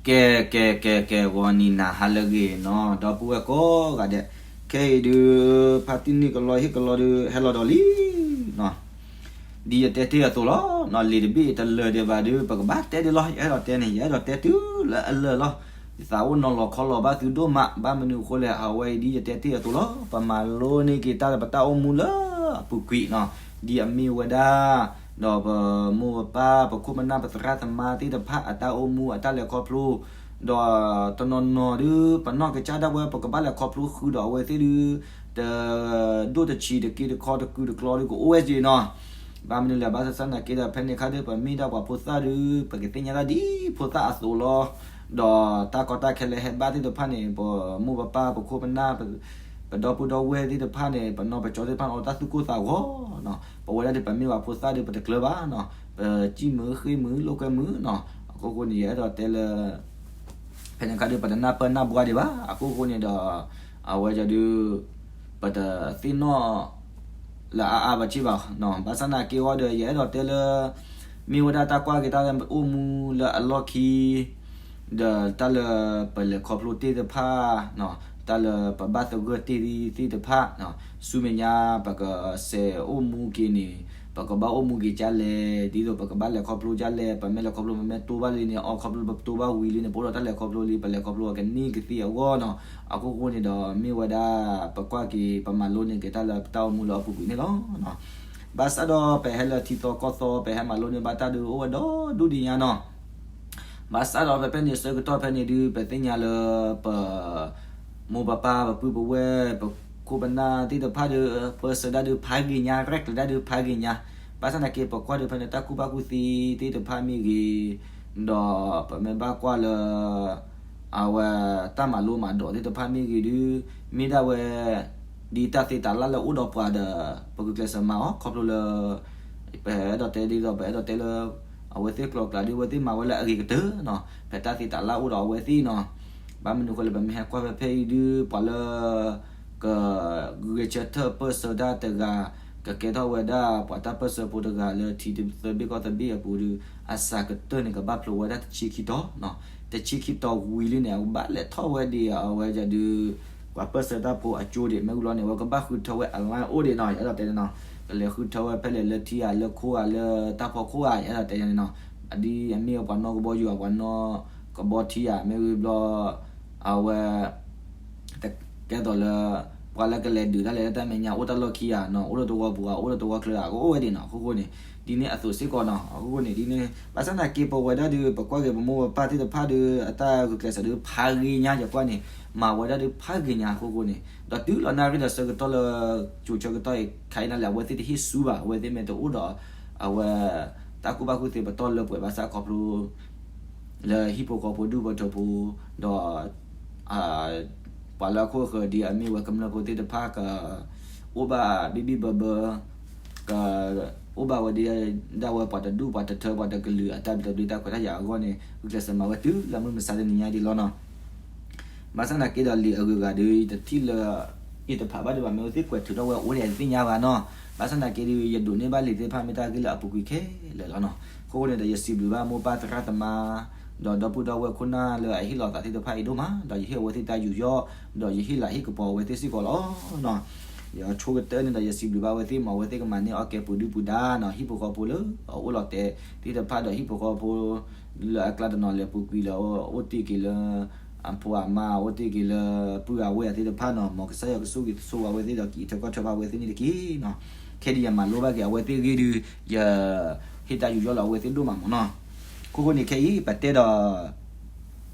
ကဲ ကဲ ကဲ ကဲ ဂီၤနံၤနၤဟါလၢအဂ့ၤနီၤ ဒီပုၢ်ဝဲၢ်ကိးဂၤဒဲး, ခဲအံၤဒုး ဖါတံၢ်နံၣ်ကလီဟ့ၣ်ကလီဒုး ဟဲလီၤဒီးလံနီၤ, ဒ်ယတဲတ့ၢ်အသိးလီၤနီၤ, လံာ်တဘ့ၣ်တလၢာ်ဒံးဘၣ်ဒုး ပကဘၣ်တဲဒံးလီၤ, ယအဲၣ်ဒိးတဲန့ၣ် ယအဲၣ်ဒိးတဲတုၤလၢအလၢာ်လီၤ, ယသးအိၣ်နီၤလီၤခီလီၤဘၣ်သုဒိၣ်မး, ဘၣ်မနုၤအဃိလဲၣ် အဝဲအံၤဒ်ယတဲတ့ၢ်အသိးလီၤ, ပမၤလိန့ၢ်က့ၤတၢ်လၢပတၢ်အိၣ်မူလၢအပူၤကွံာ်နီၤ, ဒ်အမ့ၢ်ဝဲဒၣ် ဒီးပမိၢ်ပပၢ် ပခိၣ်ပနၢ် ပသရၣ်သမါသ့ၣ်တဖၣ် အတၢ်အိၣ်မူအတၢ်လဲၤခီဖျိ, ဒီးတနီၤနီၤဒုး ပနီၢ်ကစၢ်ဒၣ်ဝဲ ပကဘၣ်လဲၤခီဖျိဃုာ်ဒီးအဝဲသ့ၣ်ဒုး တဒိၣ်တဆံးတက့တခီတကုာ်တကျီဒုး ကအိၣ်ဝဲက့ၤနီၤ, ဘၣ်မနုၤလဲၣ် ဘၣ်ဆၣ်သနာ်က့ဒီး ဖဲန့ၣ်အခါဒုး ပမ့ၢ်ဒၣ်ပှၤဖိသၣ်ဒုး ပကသ့ၣ်ညါတၢ်ဒ်ဖိသၣ်အသိးလီၤ, ဒီးတၢ်ကီတၢ်ခဲလၢဟဲဘၣ်သ့ၣ်တဖၣ်န့ၣ် ပမိၢ်ပပၢ် ပခိၣ်ပနၢ် ပဒီပုၢ်ဒီဝဲၢ်သ့ၣ်တဖၣ်န့ၣ် ပနီၢ်ပကစၢ်သ့ၣ်တဖၣ်န့ၣ် အိၣ်တၢ်သူၣ်ကိၢ်သးဂီၤနီၤ, ပဝဲဒၣ်ဒုး ပမ့ၢ်ပှၤဖိသၣ်ဒုး ပတကျၢၤဘၣ်နီၤ, ပစံၣ်မုာ်ဃ့ၢ်မုာ်လိာ်ကွဲမုာ်နီၤ, အခိၣ်ဃိန့ၣ် ယအဲၣ်ဒိးတဲလၢ ဖဲန့ၣ်အခါဒုး ပတနၢ်ပၢၢ်နၢ်ဘှါဒံးဘၣ်, အခိၣ်ဃိန့ၣ်ဒီး အဝဲဒၣ်ဒုး ပတသ့ၣ်နီၣ် လၢအါအါဘၣ်က့ဘၣ်နီၤ, ဘၣ်ဆၣ်သနာ်က့အဂီၢ်ဒီး ယအဲၣ်ဒိးတဲလၢ မ့ၢ်ဝဲဒၣ်တၢ်ကွၢ်က့ၤတၢ်လၢအိၣ်မူလၢအလီၢ်ခံ ဒီးတၢ်လၢပလဲၤခီဖျိတ့ၢ်တဖၣ်နီၤ, တၢ်လၢပဘၣ်သဂၢၢ်တ့ၢ်သ့ၣ်တဖၣ်နီၤ, ဆူမဲာ်ညါပကစဲးအိၣ်မူက့ၤန့ၣ် ပကဘၣ်အိၣ်မူက့ၤဒ်လဲၣ်, ဒ်သိးပကဘၣ်လဲၤခီဖျိဒ်လဲၣ်, ပမ့ၢ်လဲၤခီဖျိ ပမ့ၢ်တိၢ်ဘၣ်လံန့ၣ် အီၣ်ခီဖျိပတိၢ်ဘၣ်ဝံၤလံန့ၣ် ပအိၣ်ဒီးတၢ်လဲၤခီဖျိလံ, ပလဲၤခီဖျိအကန့ၢ်ကသ့အဂီၢ်နီၤ, အခိၣ်ဃိန့ၣ်ဒီး မ့ၢ်ဝဲဒၣ် ပကွၢ်က့ၤ ပမၤလိန့ၢ်က့ၤတၢ်လၢပတၢ်အိၣ်မူလၢအပူၤကွံာ်န့ၣ်လီၤ. ဘၣ်ဆၣ်ဒီးပဟဲလၢထံသီကီၢ်သီ ပဟဲမၤလိန့ၢ်ဘၣ်တၢ်ဒုးအိၣ်ဝဲဒီဒူၣ်ဒံးညါနီၤ, ဘၣ်ဆၣ်ဒီးဖဲဖဲန့ၣ်ဆၢကတီၢ်ဖဲန့ၣ်ဒုး ပသ့ၣ်ညါလၢပ မိၢ်ပပၢ် ပပုၢ်ပဝဲၢ် ပခိၣ်ပနၢ်သ့ၣ်တဖၣ်ဒီး ပၢၢ်ဆၢဒၣ်ဒုးဖးဂ့ၤညါ ရဲၣ်ကျဲၤဒၣ်ဒုးဖးဂ့ၤညါ, ဘၣ်ဆၣ်သနာ်က့ ပကွၢ်ဒုးဖဲန့ၣ် တၢ်ကူၣ်ဘၣ်ကူၣ်သ့သ့ၣ်တဖၣ်မ့ၢ်ဂ့ၤ, ဒီးပမ့ၢ်ဘၣ်ကွၢ်လၢ အဝဲတၢ်မၤလိမၤဒိးသ့ၣ်တဖၣ်မ့ၢ်ဂ့ၤဒုး မ့ၢ်ဒၣ်ဝဲ ဒ်တၢ်သ့တၢ်လၢ်လၢအိၣ်ဒီးပှၤဒီး ပဂုာ်ကျဲးစၢးမၤအီၤ ခီဖျိလၢ ပအဲၣ်ဒိးတဲဒ်သိး ပအဲၣ်ဒိးတဲလၢ အဝဲသ့ၣ်ကျိၤကျဲဒုး အဝဲသ့ၣ်မၤဝဲလၢအဂ့ၤကတၢၢ်နီၤ, ဖဲတၢ်သ့တၢ်လၢ်အိၣ်ဒီးအဝဲသ့ၣ်နီၤ, ဘၣ်မနုၤအဃိလဲၣ် ပမ့ၢ်ဟဲကွၢ်ဖဲဖဲအံၤဒုး ပှၤလၢ ကဂဲၤဆၢထၢၣ်ပၢၢ်ဆၢတၢ်တဂၤ ကကဲထီၣ်ဝဲဒၣ်ပှၤတၢ်ပၢၢ်ဆၢဖိတဂၤလၢထံသၢဘ့ၣ်ကီၢ်သၢဘ့ၣ်အပူၤဒုး အစှၤကတၢၢ်န့ၣ် ကဘၣ်ဖျိဝဲဒၣ်တဆံခံတီၤနီၤ, တဆံခံတီၤဝံၤလံန့ၣ် အကဘၣ်လဲၤထီၣ်ဝဲဒ်အဝဲဒၣ်ဒုး ပှၤပၢၢ်ဆၢတၢ်ဖိအကၠိဒံး မ့ၢ်ဝံၤလီၤန့ၣ် အဝဲကဘၣ်ဃုထၢဝဲအလါအိၣ်ဒံးနီၤ, ယအဲၣ်ဒိးတဲန့ၣ်နီၤ, ကလဲၤဃုထၢဝဲဖဲလဲၣ်လၢထံဧါ လၢခိဧါ လၢတၢ်ဖီခိၣ်ဧါ ယအဲၣ်ဒိးတဲန့ၣ်နီၤ, အဒ်အမ့ၢ်ပှၤနီၢ်ကဘီယူၤဧါ ပှၤနီၢ်ကဘီထံဧါ မ့ၢ်ဝံၤဘျီ အဝဲ ကဲသိးလၢ ပှၤလၢကလဲၤဒုးတၢ်လဲၤလၢတၢ်မဲာ်ညါ အိၣ်တၢ်လီၢ်ခံဧါနီၤ, အိၣ်လၢသဝီပူၤဧါ အိၣ်လၢသဝီချၢဧါ ကအိၣ်ဝဲဒံးနီၤ, အခိၣ်ဃိန့ၣ် ဒ်န့ၣ်အသိးစ့ၢ်ကီးနီၤ, အခိၣ်ဃိန့ၣ် ဒ်န့ၣ် ဘၣ်ဆၣ်သနာ်က့ ပဝဲဒၣ်ဒုး ပကွၢ်က့ၤပမိၢ်ပပၢ်သ့ၣ်တဖၣ်ဒုး အတၢ်ဂုာ်ကျဲးစၢးဒုး ဖးဂ့ၤညါ ယကွၢ်န့ၣ် မၤဝဲဒၣ်ဒုးဖးဂ့ၤညါ အခိၣ်ဃိန့ၣ် ဒီးတုၤလီၤနၣ်ရံၣ်ဒီးဆၢကတီၢ်လၢ ကၠိဆၢကတီၢ်အံၤ ခါအံၤနၤလဲၣ် အဝဲသ့ၣ်တဟ့ၣ်ဆူဘၣ်, အဝဲသ့ၣ်မ့ၢ်တအိၣ်ဒီး အဝဲ တၢ်ကူၣ်ဘၣ်ကူၣ်သ့ပတီၢ်လၢပှဲၤဘၣ်ဆၣ်ခီဖျိ လၢဟံၣ်ဖိဃီဖိဒူၣ်ဖိထၢဖိ ဒီး ပှၤလၢအခိၣ်ဃၢၤဒ်အမ့ၢ်ဝဲကမျၢၢ်ဖိသ့ၣ်တဖၣ် ကအိၣ်ဘၣ်ဘံၣ်ဘံၣ်ဘၢဘၢ ကအိၣ်ဘၣ်ဝဲဒၣ် ဒၣ်ဝဲပှၤတဒူၣ်ပှၤတထၢပှၤတကလုာ် အတၢ်ဘျၢဘျၢတၢ်ခွဲးတၢ်ယာ်အဂီၢ်န့ၣ် ဂုာ်ကျဲးစၢးမၤဝဲတုၤလၢမုၢ်မဆါတနံၤညါဒ်လီၤနီၤ. ဘၣ်ဆၣ်သနာ်က့ဒီးလံာ်အဂုၤအဂၤဒီး ယတထံၣ်လၢ ယတဖးဘၣ်ဒံးဘၣ် မ့ၢ်အဝဲသ့ၣ်ကွဲးထုးထီၣ်ဝဲအိၣ်ဒီးယတသ့ၣ်ညါဘၣ်နီၤ. ဘၣ်ဆၣ်သနာ်က့ဒီး ယဒိးန့ၢ်ဘၣ်လံာ်သ့ၣ်တဖၣ်မ့ၢ်တၢ်ဂ့ၢ်လၢအပူၤကွံာ်ခဲလၢာ်လီၤနီၤ. အဃိန့ၣ်ဒီး ယစံးဘျုးဘၣ်မိၢ်ပၢ်သရၣ်သမါ ဒီးဒီပုၢ်ဒီဝဲၢ်ခိၣ်နၢ်လၢအဟ့ၣ်လီၤသးသ့ၣ်တဖၣ်အံၤဒိၣ်မး ဒီးယဟ့ၣ်အဝဲသ့ၣ်တၢ်ယူးယီၣ် ဒီးယဟ့ၣ်လၤဟ့ၣ်ကပီၤအဝဲသ့ၣ်စ့ၢ်ကီးလီၤနီၤ. ယဆိကတၢၢ်န့ၣ်ဒီး ယစံးဘျုးဘၣ်အဝဲသ့ၣ်မး အဝဲသ့ၣ်ကမၤန့ၢ်အီၣ်ကဲပူၤဒုၣ်ပူၤဒါနီၤ ဟံၣ်ဖိဃီဖိလၢအအိၣ်လီၤတဲာ်သ့ၣ်တဖၣ်ဒီး ဟံၣ်ဖိဃီဖိလၢအကျါတနီၤလဲၤပူၤကွံာ်လၢ အိၣ်တ့ၢ်က့ၤလၢ အဖိအမါ အိၣ်တ့ၢ်က့ၤလၢပုၢ်အဝဲၢ်သ့ၣ်တဖၣ်နီၤ မ်ကစၢ်ယွၤကဆိၣ်ဂ့ၤဆိၣ်ဝါအဝဲသ့ၣ်ဒီး ကအံးထွဲကွၢ်ထွဲဘၣ်အဝဲသ့ၣ်န့ၣ်တက့ၢ်နီၤ. ခဲဒုးယမၤလိဘၣ်က့ၤအဝဲသ့ၣ်ဂ့ၢ်ဒုး ယဟ့ၣ်တၢ်ယူးယီၣ်လၢအဝဲသ့ၣ်ဒိၣ်မးမးနီၤ. အဃိဃိန့ၣ်ခဲအံၤ ပတဲဒီး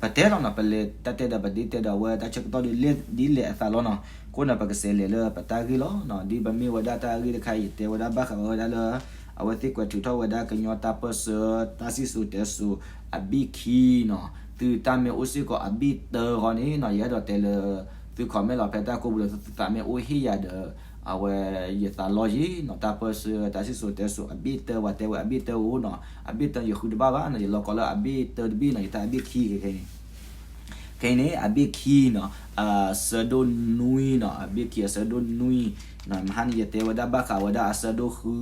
ပတဲလီၤနီၤ ပလဲၤတၢ်တဲဒီး ပဒ့တဲဒီးအဝဲတၢ်ဆၢကတီၢ်ဒုး ဒ်လဲၣ်အသးလီၤနီၤ. အဃိန့ၣ် ပကစးလဲၤလၢပတၢ်ဂ့ၢ်လီၤနီၤ. ဒ်ပမ့ၢ်ဝဲဒၣ်တၢ်ဂ့ၢ်တခါအံၤ ယတဲဝဲဒၣ်ဘၣ်ဃးဝဲဒၣ်လၢ အဝဲသ့ၣ်ကွဲးထုးထီၣ်ဝဲဒၣ်ကညီတၢ်ပၢၢ်ဆၢ တၢ်စံၣ်စိၤတဲစိၤအဘ့ၣ်ခံနီၤ. သုတၢ်မ့ၢ်အိၣ်စ့ၢ်ကီးအဘ့ၣ်တၢအဂီၢ်န့ၣ်နီၤ ယအဲၣ်ဒိးတဲလၢ သု comment လီၤဖဲတၢ်ကိးပူၤလၢသုသးမ့ၢ်အိၣ်ဟ့ၣ်ယၤဒီး အဝဲယသးလီယံၤနီၤ တၢ်ပၢၢ်ဆၢ တၢ်စံၣ်စိၤတဲစိၤအဘ့ၣ်တၢ ပှၤတဲဝဲအဘ့ၣ်တၢအိၣ်နီၤ အဘ့ၣ်တၢယဃုတဘၣ်ဘၣ်နီၤ ယလီၤကီးလၢအဘ့ၣ်တၢတဘ့ၣ်နီၤ ယတၢ်အဘ့ၣ်ခံခဲခဲအံၤန့ၣ် ခဲအံၤန့ၣ် အဘ့ၣ်ခံနီၤ အဆၢဒိၣ်နွံနီၤ အဘ့ၣ်ခံအဆၢဒိၣ်နွံနီၤ မဟါန့ၣ် ယတဲဝဲဒၣ်ဘၣ်ဃးဝဲဒၣ်အဆၢဒိၣ်ဃု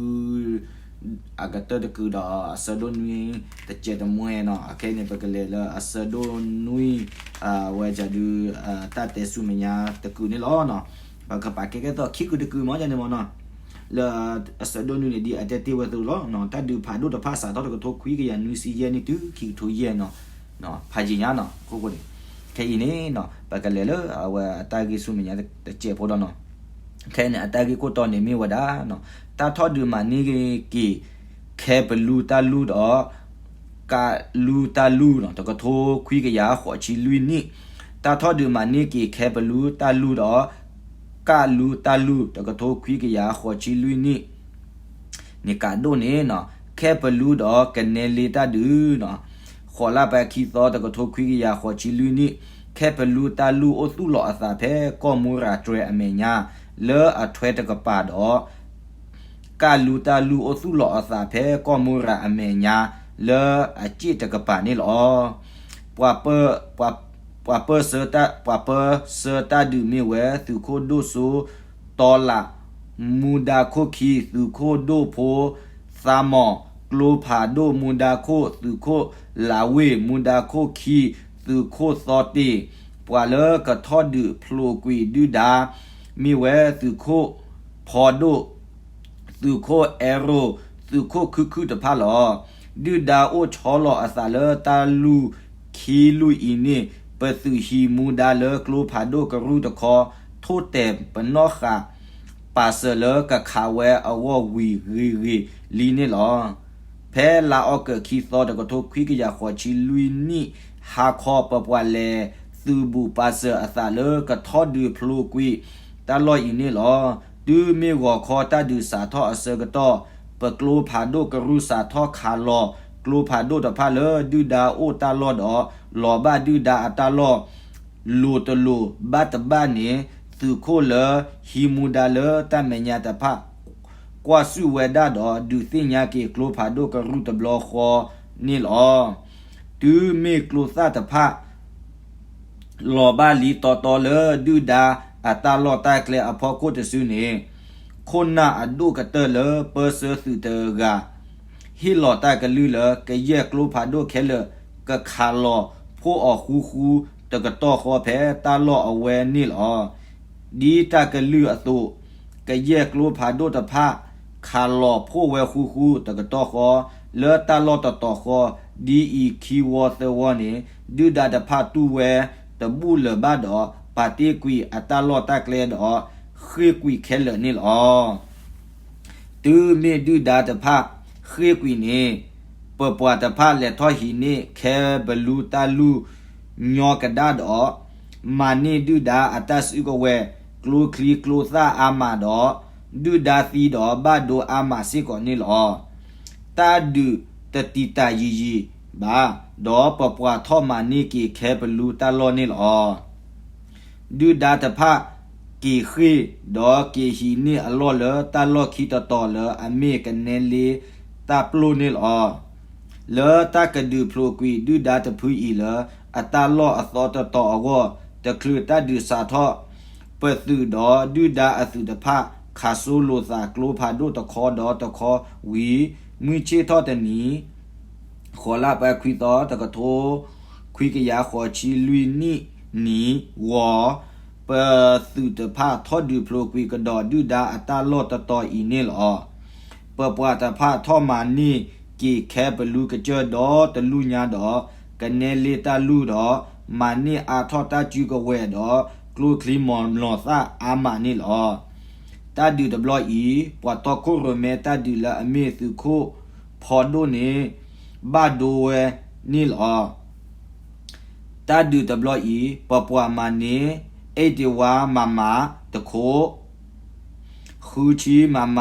အကတၢၢ်တကုာ်ဒီးအဆၢဒိၣ်နွံတစဲးတမှဲနီၤ. အခဲအံၤန့ၣ် ပကလဲၤလၢအဆၢဒိၣ်နွံ ဝဲဒၣ်ဒုး တၢ်တဲဆူမဲာ်ညါတကုာ်န့ၣ်လီၤ. ပကပာ်ကဲကဲသိးခံကုာ်တကုာ်မ့ၢ်န့ၣ်မ့ၢ်နီၤ. လၢအဆၢဒိၣ်နွံန့ၣ် ဒ်အတဲတ့ၢ်ဝဲအသိးလီၤ. တၢ်ဒုးဖးဒိၣ်တဖၣ်စးထီၣ်တကထိခွံကယၤနွံဆံယဲၢ်နံၣ်တုၤခံကထိယဲၢ်နီၤ. ဖးယံာ်ညါနီၤ အဃိန့ၣ် ခဲအံၤန့ၣ်နီၤ ပကလဲၤလၢအဝဲအတၢ်ဂ့ၢ်ဆူမဲာ်ညါတစဲးဖိဒီးနီၤ. ခဲအံၤန့ၣ် အတၢ်ဂ့ၢ်ခိၣ်တီန့ၣ်မ့ၢ်ဝဲဒၣ် တၢ်ထီၣ်ဒုးမၤန့ၢ်က့ၤ ခဲပလူတၢ်လူၢ်ဒီး ကလူတၢ်လူၢ် တကထိခွံကယၤဃိးဆံလွံၢ်နံၣ်. တၢ်ထီၣ်ဒုးမၤန့ၢ်က့ၤ ခဲပလူတၢ်လူၢ်ဒီး ကလူတၢ်လူၢ် တကထိခွံကယၤဃိးဆံလွံၢ်နံၣ် န့ၣ်ကးဒိၣ်န့ၣ် ခဲပလူဒီးကနဲလ့တၢ်ဒုး ဃိးလါပှဲၤခံသီ တကထိခွံကယၤဃိးဆံလွံၢ်နံၣ်. ခဲပလူတၢ်လူၢ်အိၣ်သူၣ်လီၤအသးဖဲကီၢ်မူရၤတြဲၤအမဲာ်ညါ လၢအထွဲတကပၤဒီး ကလူတၢ်လူၢ်အိၣ်သူၣ်လီၤအသးဖဲကီၢ်မူရၤအမဲာ်ညါ လၢအစ့ၣ်တကပၤန့ၣ်လီၤ. ပှၤပၢ ပှၤပၢဆှၢတၢ် ပှၤပၢဆှၢတၢ်ဒုးမ့ၢ်ဝဲ သုးခိၣ်ဒိၣ်စိ တီလး မူဒါခိၣ်ခံ သုးခိၣ်ဒိၣ်ဖိ သးမီၢ် ကျိဖးဒိၣ်မူဒါခိၣ် သုးခိၣ်လးဝ့ၢ် မူဒါခိၣ်ခံ သုးခိၣ်သီတ့ၢ်. ပှၤလၢကထီၣ်ဒုးဖျိးကွံာ်ဒုၣ်ဒါ မ့ၢ်ဝဲသုးခိၣ်ဖီဒိၣ် သုးခိၣ်အဲရိၣ် သုးခိၣ်ခုၣ်ခုၣ်တဖၣ်လီၤ. ဒုၣ်ဒါအိၣ်ဆီလီၤအသးလၢတၢ်လူၢ်ခံလူၢ်အံၤန့ၣ် ပသုးဟံးမူဒါလၢကျိဖးဒိၣ်ကရူၢ်တခီ ထိၣ်တဲာ်ပနီၣ်ဃာ် ပာ်စၢၤလၢကခးဝဲအဂီၢ်ဝံၤဂ့ၤဂ့ၤလံန့ၣ်လီၤ. ဖဲလါအီကူးခံသီ တကထိခွံကယၤဃိးဆံလွံၢ်နံၣ် ဟါခီ ပပှၤလဲၤသုးဘူးပာ်စၢၤအသးလၢကထီၣ်ဒုးဖျိးကွံာ်တၢ်လီၢ်အံၤန့ၣ်လီၤ. တုၤမ့ၢ်ဂီၤခီတၢ်ဒုးစးထီၣ်အဆၢကတီၢ် ပကျိဖးဒိၣ်ကရူၢ်စးထီၣ်ခးလီၤကျိဖးဒိၣ်တဖၣ်လၢဒုၣ်ဒါအိၣ်တၢ်လီၢ်ဒီး လီၤဘၣ်ဒုၣ်ဒါအတၢ်လီၢ် လိၤတလိၤဘၣ်တဘၣ်န့ၣ် သုးခိၣ်လၢဟံးမူဒါလၢတၢ်မဲာ်ညါတဖၣ် ကွၢ်ဆူၣ်ဝဲဒၣ်ဒီး ဒုးသ့ၣ်ညါက့ၤကျိဖးဒိၣ်ကရူၢ်တဘျီဃီန့ၣ်လီၤ. တုၤမ့ၢ်ကျိသၣ်တဖၣ် လီၤဘၣ်လံတီတီလၢဒုၣ်ဒါအတၢ်လီၢ်တၢ်ကျဲအဖီခိၣ်တစုန့ၣ် ခိၣ်နၢ်အဒိၣ်ကတၢၢ်လၢပၢဆှၢသုးတဂၤ ဟ့ၣ်လီၤတၢ်ကလုၢ်လၢကယဲၢ်ကျိဖးဒိၣ်ခဲလၢာ် ကခးလီၤဖှိၣ်အီၤဃူဃူတကတီၢ်ဃီဖဲတၢ်လီၢ်အဝဲန့ၣ်လီၤ. ဒ်တၢ်ကလုၢ်အသိး ကယဲၢ်ကျိဖးဒိၣ်တဖၣ် ခးလီၤဖှိၣ်ဝဲဃူဃူတကတီၢ်ဃီ လၢတၢ်လီၢ်တတီၤဃီ ဒ်အံၤခံဝီသၢဝီန့ၣ် ဒုၣ်ဒါတဖၣ်တူၢ်ဝဲတဘူၣ်လၢၤဘၣ်ဒီး ပာ်တ့ၢ်ကွံာ်အတၢ်လီၢ်တၢ်ကျဲဒီး ဃ့ၢ်ကွံာ်ခဲလၢာ်န့ၣ်လီၤ. တုၤမ့ၢ်ဒုၣ်ဒါတဖၣ်ဃ့ၢ်ကွံာ်န့ၣ် ပပှၤတဖၣ်လဲၤထီၣ်ဟံးန့ၢ်ခဲပလူတၢ်လူၢ်ညီကဒါဒီး မၤန့ၢ်ဒုၣ်ဒါအတၢ်စုကဝဲၤ ကျိချံကျိသၣ်အါမးဒီး ဒုၣ်ဒါသံဒီးဘၣ်ဒိအါမးစ့ၢ်ကီးန့ၣ်လီၤ. တၢ်ဒုးတတံာ်တာ်ယံာ်ယံာ်ဘၣ် ဒီးပပှၤထီၣ်မၤန့ၢ်က့ၤခဲပလူတၢ်လီၢ်န့ၣ်လီၤ. ဒုၣ်ဒါတဖၣ်က့ၤဃ့ၢ် ဒီးက့ၤဟံးန့ၢ်အလီၢ်လၢတၢ်လီၢ်ခံတတီၤလၢအမ့ၢ်ကနဲလ့တၢ်ပျိၢ်န့ၣ်လီၤ. လၢတၢ်ကဒုးဖျိးကွံာ်ဒုၣ်ဒါတဖုအံၤလၢ အတၢ်လီၢ်အသီတတီၤအဂီၢ် တချုးတၢ်ဒုးစးထီၣ် ပသုးဒီးဒုၣ်ဒါအသုးတဖၣ် ခးစိလိာ်သးကျိဖးဒိၣ်တခီဒီးတခီဝံၤ မုၢ်ဆ့ၣ်ထီၣ်တနံၤ ဃိးလါပှဲၤခွံသီ တကထိ ခွံကယၤဃိးဆံလွံၢ်နံၣ်နံၤဂီၤ ပသုးတဖၣ်ထီၣ်ဒုးဖျိးကွံာ်ကဒီးဒုၣ်ဒါအတၢ်လီၢ်တတီၤအံၤန့ၣ်လီၤ. ပပှၤတဖၣ်ထီၣ်မၤန့ၢ်က့ၤခဲပလူကစၢၢ်ဒီတလူၢ်ညါဒီး ကနဲလ့တၢ်လူၢ်ဒီး မၤန့ၢ်အါထီၣ်တၢ်စုကဝဲၤဒီး ကျိချံမျိာ်လီၤသၣ်အါမးန့ၣ်လီၤ. တၢ်ဒုးတဘျီအံၤ ပှၤတီခိၣ်ရိၣ်မဲတၢ်ဒုးလၢအမ့ၢ်သုးခိၣ်ဖီဒိၣ်န့ၣ် ဘၣ်ဒိဝဲန့ၣ်လီၤ. တၢ်ဒုးတဘျီအံၤ ပပှၤမၤန့ၢ် eighty-one မမ တခိၣ်, ဃုဆံ မမ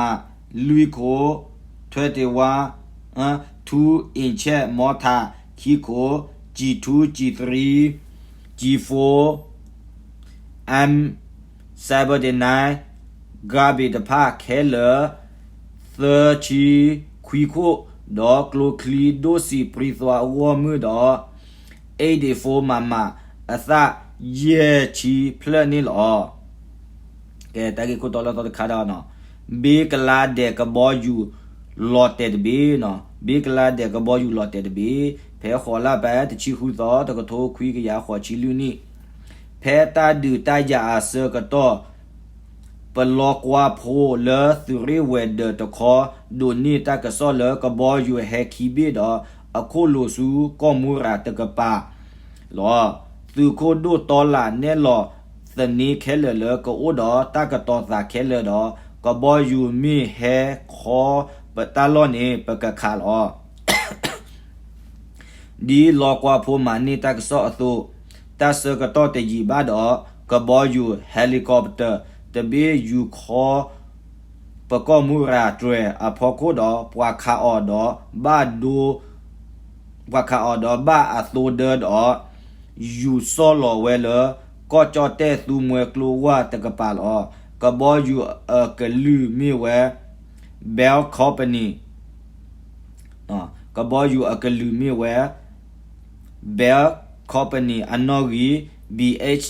လွံၢ်ခိၣ်, twenty-one, two inch mortar ခံခိၣ်, G two, G three, G four, M seventy-nine garbage တဖၣ်ခဲလၢာ် သၢဆံခွံခိၣ်, ဒီးကျိချံဒိၣ်စံးပြံသွါအဂီၢ်မုၢ်ဒီး eighty-four မမ အသၣ်ယဲၢ်ဆံဖျၢၣ်န့ၣ်လီၤ. ကဲ တၢ်ဂ့ၢ်ခိၣ်တီလၢသီတခါဒီး ဘ့ကလါဒဲးကဘီယူၤ လီၤတဲာ်တဘ့ၣ်, ဘ့ကလါဒဲးကဘီယူၤလီၤတဲာ်တဘ့ၣ်, ဖဲဃိးလါပှဲၤတဆံဃုသီ တကထိခွံကယၤဃိးဆံလွံၢ်နံၣ်, ဖဲတၢ်ဒုးတၢ်ယၤအဆၢကတီၢ် ပလီကွၢ်ဖိလၢသုးရ့ၣ်ဝဲၤဒၢးတခီ ဒိးန့ၢ်တၢ်ကစီၣ်လၢကဘီယူၤဟဲခံဘ့ၣ်ဒီး အခိၣ်လိၤဆူကီၢ်မူရၤတကပၤလီၤ. သုးခိၣ်ဒိၣ်တီလးနဲၣ်လီၤသန့ၤခဲလၢာ်လၢကအိၣ်ဒီးတၢ်ကတီၤသးခဲလၢာ်ဒီး ကဘီယူၤမ့ၢ်ဟဲခီပတၢ်လီၢ်န့ၣ် ပကခးလီၤ. ဒ်လီကွၢ်ဖိမၤန့ၢ်တၢ်ကစီၣ်အသိး, တၢ်ဆၢကတီၢ်တယံာ်ဘၣ်ဒီး ကဘီယူၤ helicopter တဘ့ၣ်ယူၤခီ ပကီၢ်မူရၤတြဲၤအဖီခိၣ်ဒီး ပှၤခးအီၤဒီးဘၣ်ဒိ ပှၤခးအီၤဒီးဘၣ်အသိဒၢဒီး ယူၤစီၢ်လီၤဝဲလၢ ကီၢ်ကၠီၣ်တဲၣ်သူမှဲကျိဝၢ်တကပၤလီၤ. ကဘီယူၤအကလုာ်မ့ၢ်ဝဲ Bell Company ကဘီယူၤအကလုာ်မ့ၢ်ဝဲ Bell Company အနီၣ်ဂံၢ် B H